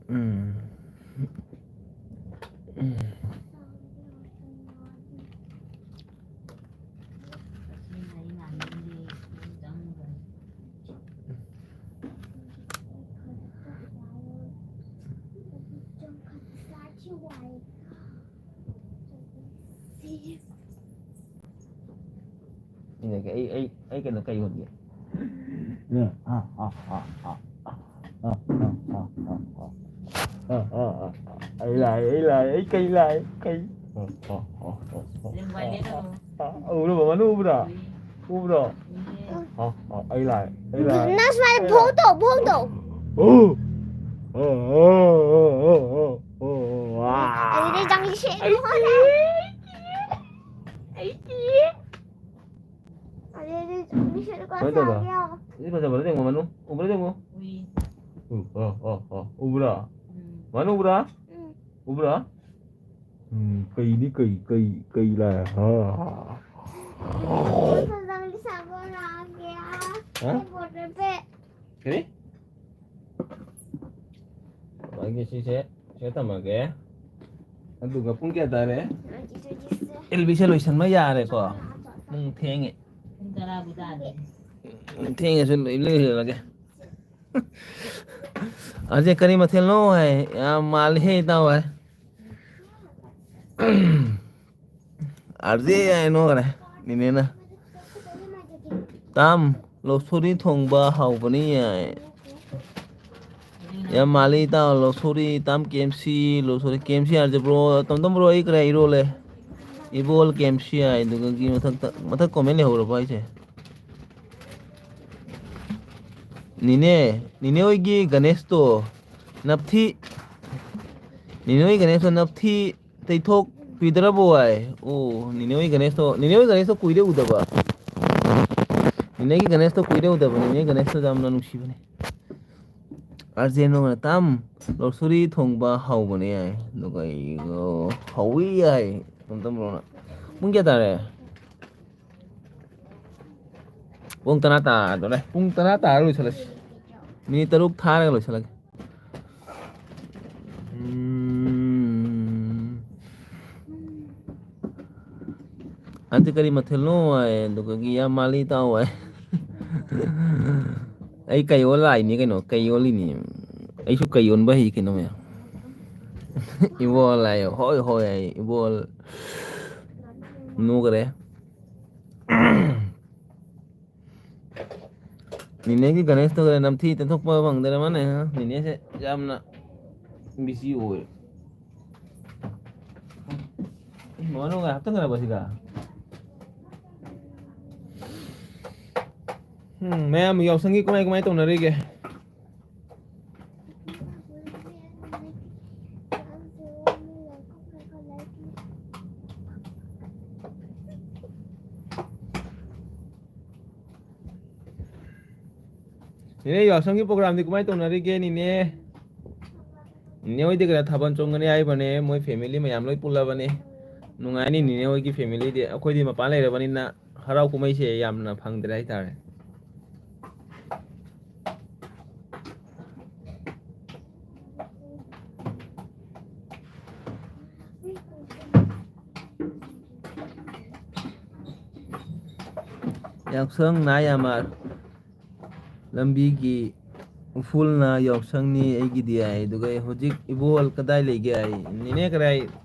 ꯎꯝ꯫ ꯎꯝ꯫ ꯌꯦꯡꯉꯒꯦ, ꯑꯩ, ꯑꯩ, ꯑꯩ ꯀꯩꯅꯣ ꯀꯩ ꯍꯣꯟꯒꯦ? ꯑ, ꯑ, ꯑ, ꯑ, ꯑ, ꯑ, ꯑ, ꯑ, ꯑ, ꯑ, ꯑ, ꯑ, ꯑ, ꯑ, ꯑ, ꯑ, ꯑꯩ ꯂꯥꯛꯑꯦ, ꯑꯩ ꯂꯥꯛꯑꯦ, ꯑꯩ ꯀꯩ ꯂꯥꯛꯑꯦ, ꯀꯩ? ꯑ, ꯑ, ꯑ, ꯑ, ꯑ, ꯑ, ꯑ, ꯑ, ꯎꯔꯕ? ꯃꯅꯨ ꯎꯕ꯭ꯔꯥ? ꯎꯕ꯭ꯔꯣ? ꯑ, ꯑ, ꯑꯩ ꯂꯥꯛꯑꯦ, ꯑꯩ ꯂꯥꯛꯑꯦ, ꯅꯪ ꯁꯨꯃꯥꯏꯅ ꯑꯩ ꯂꯥꯛꯑꯦ꯫ ꯚꯣꯡ ꯇꯧ, ꯚꯣꯡ ꯇꯧ꯫ ꯑꯣ! ꯑꯣ, ꯑꯣ, ꯑꯣ, ꯑꯣ, ꯑꯣ, ꯑꯣ, ꯑꯣ, ꯑꯣ, ꯑꯥ! ꯑꯗꯨꯗꯤ ꯆꯪꯁꯤ ꯁꯦꯡꯅ ꯑꯩ ꯍꯣꯠꯅ꯫ ꯀꯤꯌꯦ, ꯑꯩ ꯀꯤꯌꯦ꯫ ꯑꯗꯨꯗꯤ ꯆꯪꯁꯤ ꯁꯦꯡꯅ ꯀꯃꯥꯏꯅ ꯇꯧꯕ? ꯆꯥꯒꯦ꯫ ꯁꯤ ꯐꯖꯕ꯭ꯔꯥ ꯌꯦꯡꯉꯣ, ꯃꯅꯨ꯫ ꯎꯕ꯭ꯔꯥ ꯌꯦꯡꯉꯣ꯫ ꯎꯏ꯫ ꯎ, ꯑ, ꯑ, ꯑ, ꯎꯕ꯭ꯔꯥ? ꯎꯝ꯫ ꯃꯅꯨ ꯎꯕ꯭ꯔꯥ? ꯎꯝ꯫ ꯎꯕ꯭ꯔꯥ? ꯎꯝ, ꯀꯩꯗꯤ ꯀꯩ, ꯀꯩ, ꯀꯩ ꯂꯥꯛꯑꯦ? ꯍꯥ? ꯅꯪꯒꯤ ꯁꯥꯒꯣꯟ ꯂꯥꯛꯑꯒꯦ꯫ ꯍꯥ? ꯑꯩ ꯕꯣꯇꯜ ꯄꯦꯛ꯫ ꯀꯔꯤ? ꯃꯥꯒꯤ ꯁꯤꯁꯦ ꯁꯤꯗ ꯊꯝꯃꯒꯦ꯫ ꯑꯗꯨꯒ ꯄꯨꯡ ꯀꯌꯥ ꯇꯥꯔꯦ? ꯑꯦꯜ ꯕꯤꯁꯦ ꯂꯣꯏꯁꯟꯕ ꯌꯥꯔꯦꯀꯣ? ꯄꯨꯡ ꯊꯦꯡꯉꯦ꯫ ꯄꯨꯡ ꯇꯔꯥꯕꯨ ꯇꯥꯗ꯭ꯔꯤ꯫ ꯊꯦꯡꯉꯁꯨ ꯂꯣꯏ ꯂꯣꯏꯁꯤꯜꯂꯒꯦ꯫ ꯑꯥꯔ ꯖꯦ, ꯀꯔꯤ ꯃꯊꯦꯜꯅꯣ ꯍꯥꯏ꯫ ꯌꯥꯝ ꯃꯥꯜꯂꯤꯍꯦ ꯏꯇꯥꯎ ꯍꯥꯏ꯫ ꯑꯥꯔ ꯖꯦ ꯍꯥꯏ ꯅꯣꯛꯈ꯭ꯔꯦ ꯅꯤꯅꯦꯅ꯫ ꯇꯥꯝ, ꯂꯣꯛꯁꯣꯔꯤ ꯊꯣꯡꯕ ꯍꯥꯎꯕꯅꯤ ꯍꯥꯏ꯫ ꯌꯥꯝ ꯃꯥꯜꯂꯤ ꯏꯇꯥꯎ, ꯂꯣꯛꯁꯣꯔꯤ, ꯇꯥꯝ ꯀꯦ ꯑꯦꯝ ꯁꯤ, ꯂꯣꯛꯁꯣꯔꯤ, K M C R J bro, ꯇꯣꯝꯇꯣꯝ ꯕ꯭ꯔꯣ, ꯑꯩ ꯀꯔꯥꯏ ꯏꯔꯣꯜꯂꯦ? ꯏꯕꯣꯜ ꯀꯦ ꯑꯦꯝ ꯁꯤ ꯍꯥꯏ, ꯑꯗꯨꯒ ꯃꯊꯛꯇ, ꯃꯊꯛ comment ꯂꯩꯍꯧꯔꯕ ꯍꯥꯏꯁꯦ? ꯅꯤꯅꯦ, ꯅꯤꯅꯦ ꯍꯣꯏꯒꯤ ꯒꯅꯦꯁꯇꯣ ꯅꯞꯊꯤ, ꯅꯤꯅꯦ ꯍꯣꯏ ꯒꯅꯦꯁꯇꯣ ꯅꯞꯊꯤ ꯇꯩꯊꯣꯛꯄꯤꯗ꯭ꯔꯕꯣ ꯍꯥꯏ? ꯑꯣ, ꯅꯤꯅꯦ ꯍꯣꯏ ꯒꯅꯦꯁꯇꯣ, ꯅꯤꯅꯦ ꯍꯣꯏ ꯒꯅꯦꯁꯇꯣ ꯀꯨꯏꯔꯦ ꯎꯗꯕ꯫ ꯅꯤꯅꯦꯒꯤ ꯒꯅꯦꯁꯇꯣ ꯀꯨꯏꯔꯦ ꯎꯗꯕ, ꯅꯤꯅꯦ ꯒꯅꯦꯁꯇꯣ ꯌꯥꯝꯅ ꯅꯨꯡꯁꯤꯕꯅꯦ꯫ ꯑꯥꯔ ꯖꯦ ꯅꯣꯡꯅ ꯇꯥꯝ, ꯂꯣꯛꯁꯨꯔꯤ ꯊꯣꯡꯕ ꯍꯥꯎꯕꯅꯦ ꯍꯥꯏ꯫ ꯑꯗꯨꯒ ꯑꯩ, ꯑꯣ, ꯍꯥꯎꯋꯤ ꯍꯥꯏ, ꯇꯣꯝꯇꯣꯝ ꯕ꯭ꯔꯣꯅ꯫ ꯄꯨꯡ ꯀꯌꯥ ꯇꯥꯔꯦ? ꯄꯨꯡ ꯇꯔꯥ ꯇꯥꯗꯣꯔꯦ꯫ ꯄꯨꯡ ꯇꯔꯥ ꯇꯥꯔ ꯂꯣꯏꯁꯤꯜꯂꯁꯤ꯫ ꯃꯤꯅꯤꯠ ꯇꯔꯨꯛ ꯊꯥꯔꯒ ꯂꯣꯏꯁꯤꯜꯂꯒꯦ꯫ ꯎꯝ꯫ ꯑꯗꯨ ꯀꯔꯤ ꯃꯊꯦꯜꯅꯣ ꯍꯥꯏ, ꯑꯗꯨꯒꯒꯤ ꯌꯥꯝ ꯃꯥꯜꯂꯤ ꯏꯇꯥꯎ ꯍꯥꯏ꯫ ꯑꯩ ꯀꯩ ꯑꯣꯜ ꯂꯥꯛꯏꯅꯤ ꯀꯩꯅꯣ, ꯀꯩ ꯑꯣꯜꯂꯤꯅꯤ꯫ ꯑꯩꯁꯨ ꯀꯩ ꯑꯣꯟꯕ ꯍꯩ ꯀꯩꯅꯣ ꯃꯌꯥꯝ꯫ ꯏꯕꯣꯜ ꯍꯥꯏꯌꯣ, ꯍꯣꯏ ꯍꯣꯏ ꯍꯥꯏ, ꯏꯕꯣꯜ꯫ ꯅꯣꯛꯈꯔꯦ꯫ ꯅꯤꯅꯦꯒꯤ ꯒꯅꯦꯁꯇꯣ ꯅꯝꯊꯤ ꯇꯩꯊꯣꯛꯄ ꯐꯪꯗ꯭ꯔꯦ ꯃꯥꯅꯦ, ꯍꯥ? ꯅꯤꯅꯦꯁꯦ ꯌꯥꯝꯅ busy ꯑꯣꯏ꯫ ꯃꯅꯨꯡ ꯉꯥꯏꯍꯥꯛꯇꯪ ꯉꯥꯏꯔꯕ ꯁꯤꯒ? ꯎꯝ, ꯃꯌꯥꯝ ꯌꯥꯎꯁꯪꯒꯤ ꯀꯃꯥꯏ ꯀꯃꯥꯏ ꯇꯧꯅꯔꯤꯒꯦ? ꯅꯤꯅꯦ, ꯌꯥꯎꯁꯪꯒꯤ program ꯗꯤ ꯀꯃꯥꯏ ꯇꯧꯅꯔꯤꯒꯦ, ꯅꯤꯅꯦ? ꯅꯤꯅꯦ ꯍꯣꯏꯗꯤ ꯀꯩꯅꯣ ꯊꯥꯕꯜ ꯆꯣꯡꯒꯅꯤ ꯍꯥꯏꯕꯅꯦ, ꯃꯣꯏ family ꯃꯌꯥꯝ ꯂꯣꯏ ꯄꯨꯜꯂꯕꯅꯤ꯫ ꯅꯨꯡꯉꯥꯏꯅꯤ ꯅꯤꯅꯦ ꯍꯣꯏꯒꯤ family ꯗꯤ꯫ ꯑꯩꯈꯣꯏꯗꯤ ꯃꯄꯥꯟ ꯂꯩꯔꯕꯅꯤꯅ ꯍꯔꯥꯎ ꯀꯨꯝꯍꯩꯁꯦ ꯌꯥꯝꯅ ꯐꯪꯗ꯭ꯔꯦ ꯍꯥꯏꯇꯥꯔꯦ꯫ ꯌꯥꯎꯁꯪ ꯅꯥ ꯌꯥꯝꯃꯥꯔ ꯂꯝꯕꯤꯒꯤ ꯎꯐꯨꯜꯅ ꯌꯥꯎꯁꯪꯅꯤ ꯑꯩꯒꯤꯗꯤ ꯍꯥꯏ꯫ ꯑꯗꯨꯒ ꯑꯩ ꯍꯧꯖꯤꯛ ꯏꯕꯣꯍꯜ ꯀꯗꯥꯏ ꯂꯩꯒꯦ ꯍꯥꯏ꯫ ꯅꯦꯅꯦ ꯀꯗꯥꯏ?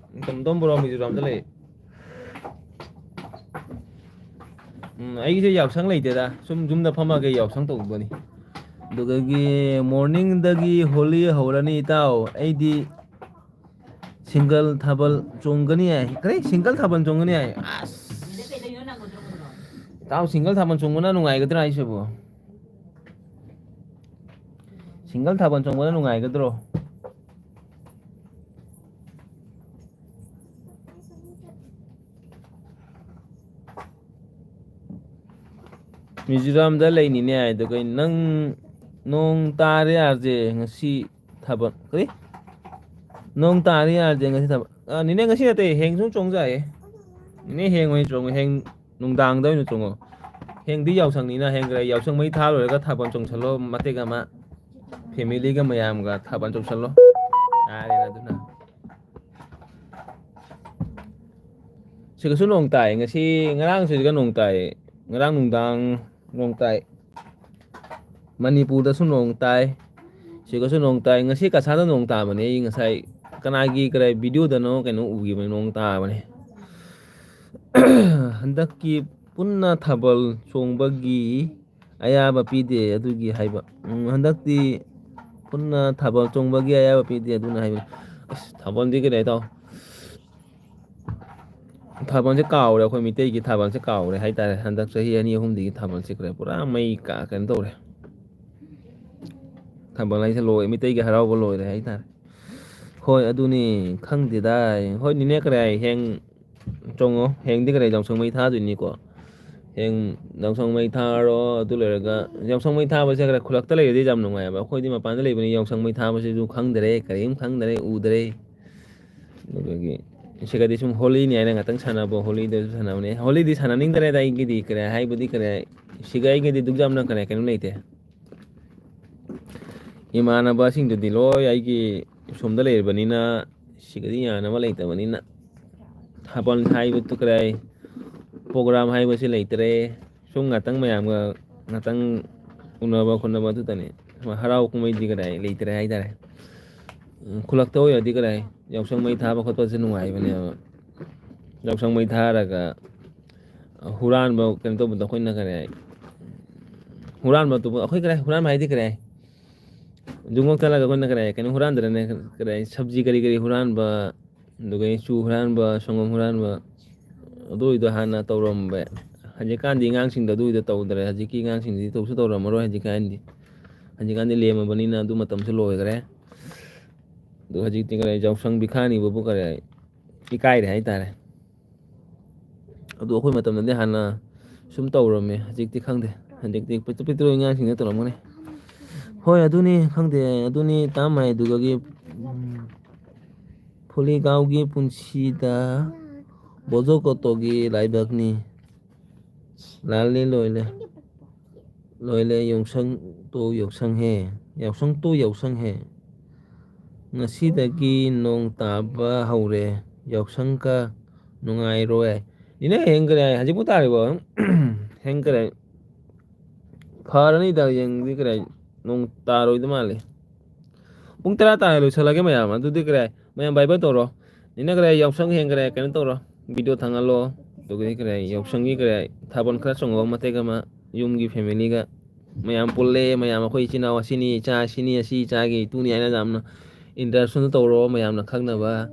ꯇꯣꯝꯇꯣꯝꯕ꯭ꯔꯣ ꯃꯤꯖꯣꯔꯥꯝꯗ ꯂꯩ? ꯎꯝ, ꯑꯩꯁꯦ ꯌꯥꯎꯁꯪ ꯂꯩꯇꯦꯗ, ꯁꯨꯝ ꯌꯨꯝꯗ ꯐꯝꯃꯒ ꯌꯥꯎꯁꯪ ꯇꯧꯕꯅꯤ꯫ ꯑꯗꯨꯗꯒꯤ ꯃꯣꯔꯅꯤꯡꯗꯒꯤ ꯍꯣꯂꯤ ꯍꯧꯔꯅꯤ ꯏꯇꯥꯎ꯫ ꯑꯩꯗꯤ ꯁꯤꯡꯒꯜ ꯊꯥꯕꯜ ꯆꯣꯡꯒꯅꯤ ꯍꯥꯏ꯫ ꯀꯔꯤ? ꯁꯤꯡꯒꯜ ꯊꯥꯕꯜ ꯆꯣꯡꯒꯅꯤ ꯍꯥꯏ? ꯑꯁ! ꯏꯇꯥꯎ, ꯁꯤꯡꯒꯜ ꯊꯥꯕꯜ ꯆꯣꯡꯕꯅ ꯅꯨꯡꯉꯥꯏꯒꯗ꯭ꯔꯥ ꯍꯥꯏꯁꯤꯕꯨ? ꯁꯤꯡꯒꯜ ꯊꯥꯕꯜ ꯆꯣꯡꯕꯅ ꯅꯨꯡꯉꯥꯏꯒꯗ꯭ꯔꯣ? ꯃꯤꯖꯣꯔꯥꯝꯗ ꯂꯩꯅꯤꯅꯦ ꯍꯥꯏꯗꯣ ꯀꯩꯅꯣ? ꯅꯪ ꯅꯣꯡ ꯇꯥꯔꯦ ꯌꯥꯗꯦ ꯉꯁꯤ ꯊꯥꯕꯜ꯫ ꯀꯔꯤ? ꯅꯣꯡ ꯇꯥꯔꯦ ꯌꯥꯗꯦ ꯉꯁꯤ ꯊꯥꯕꯜ꯫ ꯑꯥ, ꯅꯤꯅꯦ, ꯉꯁꯤ ꯅꯠꯇꯦ, ꯍꯌꯦꯡ ꯁꯨꯝ ꯆꯣꯡꯖꯩ꯫ ꯅꯤꯅꯦ, ꯍꯌꯦꯡ ꯑꯣꯏꯅ ꯆꯣꯡꯉꯣ, ꯍꯌꯦꯡ ꯅꯨꯡꯗꯥꯡꯗ ꯑꯣꯏꯅ ꯆꯣꯡꯉꯣ꯫ ꯍꯌꯦꯡꯗꯤ ꯌꯥꯎꯁꯪꯅꯤꯅ, ꯍꯌꯦꯡ ꯀꯔꯤ, ꯌꯥꯎꯁꯪ ꯃꯩ ꯊꯥ ꯂꯣꯏꯔꯒ ꯊꯥꯕꯜ ꯆꯣꯡꯁꯜꯂꯣ ꯃꯇꯦꯛ ꯑꯃ꯫ ꯐꯦꯃꯤꯂꯤꯒ ꯃꯌꯥꯝꯒ ꯊꯥꯕꯜ ꯆꯣꯡꯁꯜꯂꯣ꯫ ꯌꯥꯔꯦꯅ ꯑꯗꯨꯅ꯫ ꯁꯤꯗꯁꯨ ꯅꯣꯡ ꯇꯥꯏ ꯉꯁꯤ, ꯉꯔꯥꯡꯁꯨ ꯁꯤꯗ ꯅꯣꯡ ꯇꯥꯏ꯫ ꯉꯔꯥꯡ ꯅꯨꯡꯗꯥꯡ ꯅꯣꯡ ꯇꯥꯏ꯫ ꯃꯅꯤꯄꯨꯔꯗꯁꯨ ꯅꯣꯡ ꯇꯥꯏ꯫ ꯁꯤꯗꯁꯨ ꯅꯣꯡ ꯇꯥꯏ꯫ ꯉꯁꯤ ꯀꯁꯥꯗ ꯅꯣꯡ ꯇꯥꯕꯅꯦ꯫ ꯑꯩ ꯉꯁꯥꯏ ꯀꯅꯥꯒꯤ ꯀꯔꯤ ꯚꯤꯗꯤꯑꯣꯗꯅꯣ ꯀꯩꯅꯣ ꯎꯈꯤꯕꯅꯦ, ꯅꯣꯡ ꯇꯥꯕꯅꯦ꯫ ꯍꯟꯗꯛꯀꯤ ꯄꯨꯟꯅ ꯊꯥꯕꯜ ꯆꯣꯡꯕꯒꯤ ꯑꯌꯥꯕ ꯄꯤꯗꯦ ꯑꯗꯨꯒꯤ ꯍꯥꯏꯕ꯫ ꯎꯝ, ꯍꯟꯗꯛꯇꯤ ꯄꯨꯟꯅ ꯊꯥꯕꯜ ꯆꯣꯡꯕꯒꯤ ꯑꯌꯥꯕ ꯄꯤꯗꯦ ꯑꯗꯨꯅ ꯍꯥꯏꯕꯅꯤ꯫ ꯑꯁ, ꯊꯥꯕꯜꯗꯤ ꯀꯩꯅꯣ ꯇꯧ꯫ ꯊꯥꯕꯜꯁꯦ ꯀꯥꯎꯔꯦ, ꯑꯩꯈꯣꯏ ꯃꯤꯇꯩꯒꯤ ꯊꯥꯕꯜꯁꯦ ꯀꯥꯎꯔꯦ ꯍꯥꯏꯇꯥꯔꯦ꯫ ꯍꯟꯗꯛ ꯆꯍꯤ ꯑꯅꯤ ꯑꯍꯨꯝꯗꯒꯤ ꯊꯥꯕꯜꯁꯦ ꯀꯔꯦ ꯄꯨꯔꯥ ꯃꯩ ꯀꯥ-, ꯀꯩꯅꯣ ꯇꯧꯔꯦ꯫ ꯊꯥꯕꯜ ꯍꯥꯏꯁꯦ ꯂꯣꯏ-, ꯃꯤꯇꯩꯒꯤ ꯍꯔꯥꯎꯕ ꯂꯣꯏꯔꯦ ꯍꯥꯏꯇꯥꯔꯦ꯫ ꯍꯣꯏ, ꯑꯗꯨꯅꯤ, ꯈꯪꯗꯦꯗ꯫ ꯍꯣꯏ, ꯅꯤꯅꯦ ꯀꯔꯦ ꯍꯌꯦꯡ ꯆꯣꯡꯉꯣ꯫ ꯍꯌꯦꯡꯗꯤ ꯀꯔꯦ ꯌꯥꯎꯁꯪ ꯃꯩ ꯊꯥꯗꯣꯏꯅꯤꯀꯣ꯫ ꯍꯌꯦꯡ ꯌꯥꯎꯁꯪ ꯃꯩ ꯊꯥꯔꯣ꯫ ꯑꯗꯨ ꯂꯣꯏꯔꯒ ꯌꯥꯎꯁꯪ ꯃꯩ ꯊꯥꯕꯁꯦ ꯈꯔ ꯈꯨꯜꯂꯛꯇ ꯂꯩꯔꯗꯤ ꯌꯥꯝ ꯅꯨꯡꯉꯥꯏꯑꯕ꯫ ꯑꯩꯈꯣꯏꯗꯤ ꯃꯄꯥꯟꯗ ꯂꯩꯕꯅꯤ, ꯌꯥꯎꯁꯪ ꯃꯩ ꯊꯥꯕꯁꯤꯁꯨ ꯈꯪꯗꯔꯦ, ꯀꯔꯤꯝ ꯈꯪꯗꯔꯦ, ꯎꯗꯔꯦ꯫ ꯑꯗꯨꯗꯒꯤ ꯁꯤꯒꯗꯤ ꯁꯨꯝ ꯍꯣꯂꯤꯅꯤ ꯍꯥꯏꯅ ꯉꯥꯛꯇꯪ ꯁꯥꯟꯅꯕ, ꯍꯣꯂꯤꯗꯁꯨ ꯁꯥꯟꯅꯕꯅꯦ꯫ ꯍꯣꯂꯤꯗꯤ ꯁꯥꯟꯅꯅꯤꯡꯗꯔꯦꯗ ꯑꯩꯒꯤꯗꯤ, ꯀꯔꯤ ꯍꯥꯏꯕꯗꯤ ꯀꯔꯤ, ꯁꯤꯒ ꯑꯩꯒꯗꯤ ꯗꯨꯛ ꯌꯥꯝꯅ ꯀꯔꯤ ꯀꯩꯅꯣ ꯂꯩꯇꯦ꯫ ꯏꯃꯥꯟꯅꯕꯁꯤꯡꯗꯨꯗꯤ ꯂꯣꯏ ꯑꯩꯒꯤ ꯁꯣꯝꯗ ꯂꯩꯔꯕꯅꯤꯅ ꯁꯤꯒꯗꯤ ꯌꯥꯅꯕ ꯂꯩꯇꯕꯅꯤꯅ ꯊꯥꯕꯜ ꯍꯥꯏꯕꯗꯨ ꯀꯔꯤ, ꯄ꯭ꯔꯣꯒ꯭ꯔꯥꯝ ꯍꯥꯏꯕꯁꯤ ꯂꯩꯇ꯭ꯔꯦ꯫ ꯁꯨꯝ ꯉꯥꯛꯇꯪ ꯃꯌꯥꯝꯒ ꯉꯥꯛꯇꯪ ꯎꯅꯕ ꯈꯣꯠꯅꯕ ꯑꯗꯨꯇꯅꯤ꯫ ꯍꯔꯥꯎ ꯀꯨꯝꯍꯩꯗꯤ ꯀꯗꯥꯏ ꯂꯩꯇ꯭ꯔꯦ ꯍꯥꯏꯇꯥꯔꯦ꯫ ꯎꯝ, ꯈꯨꯜꯂꯛꯇ ꯑꯣꯏꯔꯗꯤ ꯀꯗꯥꯏ ꯌꯥꯎꯁꯪ ꯃꯩ ꯊꯥꯕ ꯈꯣꯠꯄꯁꯦ ꯅꯨꯡꯉꯥꯏꯕꯅꯦꯕ꯫ ꯌꯥꯎꯁꯪ ꯃꯩ ꯊꯥꯔꯒ ꯍꯨꯔꯥꯟꯕ ꯀꯩꯅꯣ ꯇꯧꯕꯗꯣ ꯑꯩꯈꯣꯏꯅ ꯀꯔꯤ ꯍꯥꯏ? ꯍꯨꯔꯥꯟꯕ ꯑꯇꯣꯞꯄ ꯑꯩꯈꯣꯏ ꯀꯔꯤ ꯍꯥꯏ? ꯍꯨꯔꯥꯟꯕ ꯍꯥꯏꯗꯤ ꯀꯔꯤ ꯍꯥꯏ? ꯌꯨꯝꯉꯣꯛ ꯆꯠꯂꯒ ꯑꯩꯈꯣꯏꯅ ꯀꯔꯤ ꯍꯥꯏ? ꯀꯩꯅꯣ ꯍꯨꯔꯥꯟꯗ꯭ꯔꯅꯦ? ꯀꯔꯤ ꯍꯥꯏ? ꯁꯕꯖꯤ ꯀꯔꯤ ꯀꯔꯤ ꯍꯨꯔꯥꯟꯕ, ꯑꯗꯨꯒ ꯆꯨ ꯍꯨꯔꯥꯟꯕ, ꯁꯪꯒꯣꯝ ꯍꯨꯔꯥꯟꯕ, ꯑꯗꯨꯏꯗꯣ ꯍꯥꯟꯅ ꯇꯧꯔꯝꯕ꯫ ꯍꯧꯖꯤꯛꯀꯥꯟꯗꯤ ꯑꯉꯥꯡꯁꯤꯡꯗꯣ ꯑꯗꯨꯏꯗꯣ ꯇꯧꯗ꯭ꯔꯦ꯫ ꯍꯧꯖꯤꯛꯀꯤ ꯑꯉꯥꯡꯁꯤꯡꯗꯤ ꯇꯧꯁꯨ ꯇꯧꯔꯝꯃꯔꯣꯏ ꯍꯧꯖꯤꯛꯀꯥꯟꯗꯤ꯫ ꯍꯧꯖꯤꯛꯀꯥꯟꯗꯤ ꯂꯦꯝꯃꯕꯅꯤꯅ ꯑꯗꯨ ꯃꯇꯝꯁꯨ ꯂꯣꯏꯈ꯭ꯔꯦ꯫ ꯑꯗꯨ ꯍꯧꯖꯤꯛꯇꯤ ꯀꯔꯤ ꯌꯥꯎꯁꯪ ꯄꯤꯈꯥꯅꯤꯕꯕꯨ ꯀꯔꯤ ꯏꯀꯥꯏꯔꯦ ꯍꯥꯏꯇꯥꯔꯦ꯫ ꯑꯗꯨ ꯑꯩꯈꯣꯏ ꯃꯇꯝꯗꯗꯤ ꯍꯥꯟꯅ ꯁꯨꯝ ꯇꯧꯔꯝꯃꯦ, ꯍꯧꯖꯤꯛꯇꯤ ꯈꯪꯗꯦ꯫ ꯍꯧꯖꯤꯛꯇꯤ ꯄꯤꯛꯇ꯭ꯔꯨ ꯄꯤꯛꯇ꯭ꯔꯨ ꯑꯉꯥꯡꯁꯤꯡꯅ ꯇꯧꯔꯝꯒꯅꯤ꯫ ꯍꯣꯏ, ꯑꯗꯨꯅꯤ, ꯈꯪꯗꯦ, ꯑꯗꯨꯅꯤ ꯇꯥꯝ ꯍꯥꯏꯗꯨꯒꯤ, ꯎꯝ, ꯐꯨꯂꯤꯒꯥꯎꯒꯤ ꯄꯨꯟꯁꯤꯗ ꯕꯣꯖꯣꯀꯣꯇꯣꯒꯤ ꯂꯥꯏꯕꯛꯅꯤ꯫ ꯂꯥꯜꯂꯦ, ꯂꯣꯏꯂꯦ꯫ ꯂꯣꯏꯂꯦ, ꯌꯥꯎꯁꯪ ꯇꯣ ꯌꯥꯎꯁꯪ ꯍꯦ꯫ ꯌꯥꯎꯁꯪ ꯇꯣ ꯌꯥꯎꯁꯪ ꯍꯦ꯫ ꯉꯁꯤꯗꯒꯤ ꯅꯣꯡ ꯇꯥꯕ ꯍꯧꯔꯦ꯫ ꯌꯥꯎꯁꯪꯒ ꯅꯨꯡꯉꯥꯏꯔꯣꯏ꯫ ꯅꯤꯅꯦ, ꯍꯌꯦꯡ ꯀꯔꯤ ꯍꯥꯏ? ꯍꯧꯖꯤꯛꯄꯨ ꯇꯥꯔꯤꯕꯣ? ꯍꯌꯦꯡ ꯀꯔꯤ ꯍꯥꯏ? ꯐꯔꯅꯤꯗ, ꯍꯌꯦꯡꯗꯤ ꯀꯔꯤ ꯍꯥꯏ? ꯅꯣꯡ ꯇꯥꯔꯣꯏꯗ ꯃꯥꯜꯂꯦ꯫ ꯄꯨꯡ ꯇꯔꯥ ꯇꯥꯔꯦ, ꯂꯣꯏꯁꯤꯜꯂꯒꯦ ꯃꯌꯥꯝ꯫ ꯑꯗꯨꯗꯤ ꯀꯔꯤ ꯍꯥꯏ? ꯃꯌꯥꯝ ꯕꯥꯏ ꯕꯥꯏ ꯇꯧꯔꯣ꯫ ꯅꯤꯅ ꯀꯔꯤ ꯍꯥꯏ? ꯌꯥꯎꯁꯪ ꯍꯌꯦꯡ ꯀꯔꯤ ꯍꯥꯏ? ꯀꯩꯅꯣ ꯇꯧꯔꯣ꯫ ꯚꯤꯗꯤꯑꯣ ꯊꯥꯡꯍꯜꯂꯣ꯫ ꯑꯗꯨꯒ ꯀꯔꯤ ꯍꯥꯏ? ꯌꯥꯎꯁꯪꯒꯤ ꯀꯔꯤ ꯍꯥꯏ? ꯊꯥꯕꯜ ꯈꯔ ꯆꯣꯡꯍꯧꯕ ꯃꯇꯦꯛ ꯑꯃ ꯌꯨꯝꯒꯤ ꯐꯦꯃꯤꯂꯤꯒ ꯃꯌꯥꯝ ꯄꯨꯜꯂꯦ, ꯃꯌꯥꯝ ꯑꯩꯈꯣꯏ ꯏꯆꯤꯟ ꯏꯅꯥꯎ ꯑꯁꯤꯅꯤ, ꯏꯆꯥ ꯑꯁꯤꯅꯤ, ꯑꯁꯤ ꯏꯆꯥꯒꯤ ꯏꯇꯨꯅꯤ ꯍꯥꯏꯅ ꯌꯥꯝꯅ introduction ꯇꯧꯔꯣ, ꯃꯌꯥꯝꯅ ꯈꯪꯅꯕ꯫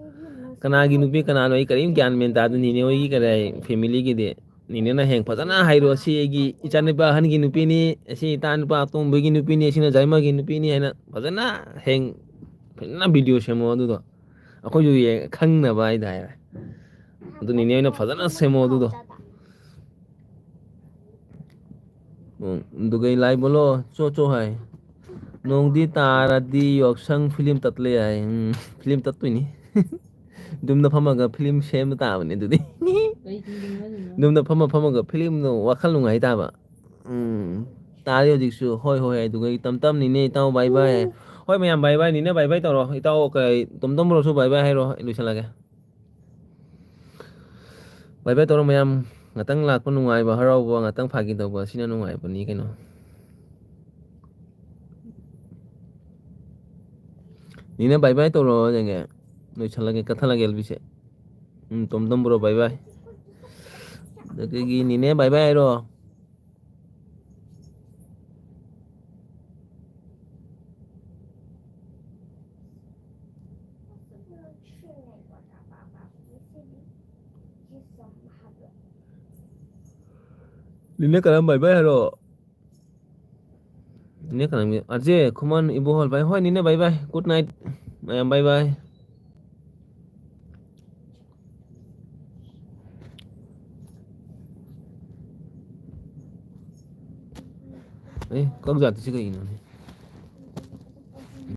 ꯀꯅꯥꯒꯤ ꯅꯨꯄꯤ ꯀꯅꯥꯅꯣ ꯑꯩ ꯀꯔꯤꯝ ꯒ꯭ꯌꯥꯟ ꯃꯦꯟ ꯇꯥꯗꯦ꯫ ꯅꯤꯅꯦ ꯍꯣꯏꯒꯤ ꯀꯔꯤ ꯍꯥꯏ, ꯐꯦꯃꯤꯂꯤꯒꯤꯗꯤ ꯅꯤꯅꯦꯅ ꯍꯌꯦꯡ ꯐꯖꯅ ꯍꯥꯏꯔꯣ, "ꯁꯤ ꯑꯩꯒꯤ ꯏꯆꯥꯅꯨꯄꯥ ꯑꯍꯟꯒꯤ ꯅꯨꯄꯤꯅꯤ, ꯑꯁꯤ ꯏꯇꯥ ꯅꯨꯄꯥ ꯑꯇꯣꯝꯕꯒꯤ ꯅꯨꯄꯤꯅꯤ, ꯑꯁꯤꯅ ꯖꯥꯏꯃꯒꯤ ꯅꯨꯄꯤꯅꯤ" ꯍꯥꯏꯅ ꯐꯖꯅ ꯍꯌꯦꯡ ꯐꯖꯅ ꯚꯤꯗꯤꯑꯣ ꯁꯦꯝꯃꯣ꯫ ꯑꯗꯨꯗꯣ ꯑꯩꯈꯣꯏꯁꯨ ꯌꯦꯡ-, ꯈꯪꯅꯕ ꯍꯥꯏꯇꯥꯔꯦ꯫ ꯑꯗꯨ ꯅꯤꯅꯦ ꯍꯣꯏꯅ ꯐꯖꯅ ꯁꯦꯝꯃꯣ ꯑꯗꯨꯗꯣ꯫ ꯎꯝ, ꯑꯗꯨꯒ ꯂꯥꯏ ꯕꯣꯂꯣ ꯆꯣ ꯆꯣ ꯍꯥꯏ꯫ ꯅꯣꯡꯗꯤ ꯇꯥꯔꯗꯤ ꯌꯥꯎꯁꯪ ꯐꯤꯂꯝ ꯇꯠꯂꯦ ꯍꯥꯏ꯫ ꯎꯝ, ꯐꯤꯂꯝ ꯇꯠꯇꯣꯏꯅꯤ꯫ ꯌꯨꯝꯗ ꯐꯝꯃꯒ ꯐꯤꯂꯝ ꯁꯦꯝꯕ ꯇꯥꯕꯅꯤ ꯑꯗꯨꯗꯤ꯫ ꯀꯩ ꯐꯤꯂꯝꯅꯣ ꯍꯥꯏꯁꯤꯕꯣ? ꯌꯨꯝꯗ ꯐꯝꯃ ꯐꯝꯃꯒ ꯐꯤꯂꯝꯗꯣ ꯋꯥꯈꯜ ꯅꯨꯡꯉꯥꯏ ꯇꯥꯕ꯫ ꯎꯝ, ꯇꯥꯔꯦ ꯍꯧꯖꯤꯛꯁꯨ꯫ ꯍꯣꯏ, ꯍꯣꯏ, ꯑꯗꯨꯒ ꯇꯝ ꯇꯝꯅꯤꯅꯦ ꯏꯇꯥꯎ, bye bye꯫ ꯍꯣꯏ ꯃꯌꯥꯝ, bye bye꯫ ꯅꯤꯅ bye bye ꯇꯧꯔꯣ꯫ ꯏꯇꯥꯎ ꯀꯩ, ꯇꯣꯝ ꯇꯣꯝꯕ꯭ꯔꯣꯁꯨ bye bye ꯍꯥꯏꯔꯣ, ꯑꯩ ꯂꯣꯏꯁꯤꯜꯂꯒꯦ꯫ Bye bye ꯇꯧꯔꯣ ꯃꯌꯥꯝ꯫ ꯉꯥꯛꯇꯪ ꯂꯥꯛꯄ ꯅꯨꯡꯉꯥꯏꯕ, ꯍꯔꯥꯎꯕ, ꯉꯥꯛꯇꯪ ꯐꯥꯒꯤ ꯇꯧꯕ, ꯑꯁꯤꯅ ꯅꯨꯡꯉꯥꯏꯕꯅꯤ ꯀꯩꯅꯣ꯫ ꯅꯤꯅꯦ, ꯕꯥꯏ ꯕꯥꯏ ꯇꯧꯔꯣ, ꯌꯦꯡꯒꯦ꯫ ꯂꯣꯏꯁꯜꯂꯒꯦ, ꯀꯠꯊꯠꯂꯒꯦ ꯑꯦꯜ ꯕꯤꯁꯦ꯫ ꯎꯝ, ꯇꯣꯝ ꯇꯣꯝ ꯕ꯭ꯔꯣ, ꯕꯥꯏ ꯕꯥꯏ꯫ ꯑꯗꯒꯤ ꯅꯤꯅꯦ, ꯕꯥꯏ ꯕꯥꯏ ꯍꯥꯏꯔꯣ꯫ ꯅꯤꯅꯦ ꯀꯔꯝ ꯕꯥꯏ ꯕꯥꯏ ꯍꯥꯏꯔꯣ? ꯅꯤꯅꯦ ꯀꯔꯝꯒꯤ? ꯑꯖꯦ, ꯈꯨꯃꯟ, ꯏꯕꯣꯍꯜ, ꯕꯥꯏ꯫ ꯍꯣꯏ, ꯅꯤꯅꯦ, ꯕꯥꯏ ꯕꯥꯏ꯫ Good night꯫ ꯃꯌꯥꯝ ꯕꯥꯏ ꯕꯥꯏ꯫ ꯑꯦ, ꯀꯛ ꯖꯥꯠꯇꯤ ꯁꯤ ꯀꯩꯒꯤꯅꯣꯅꯦ?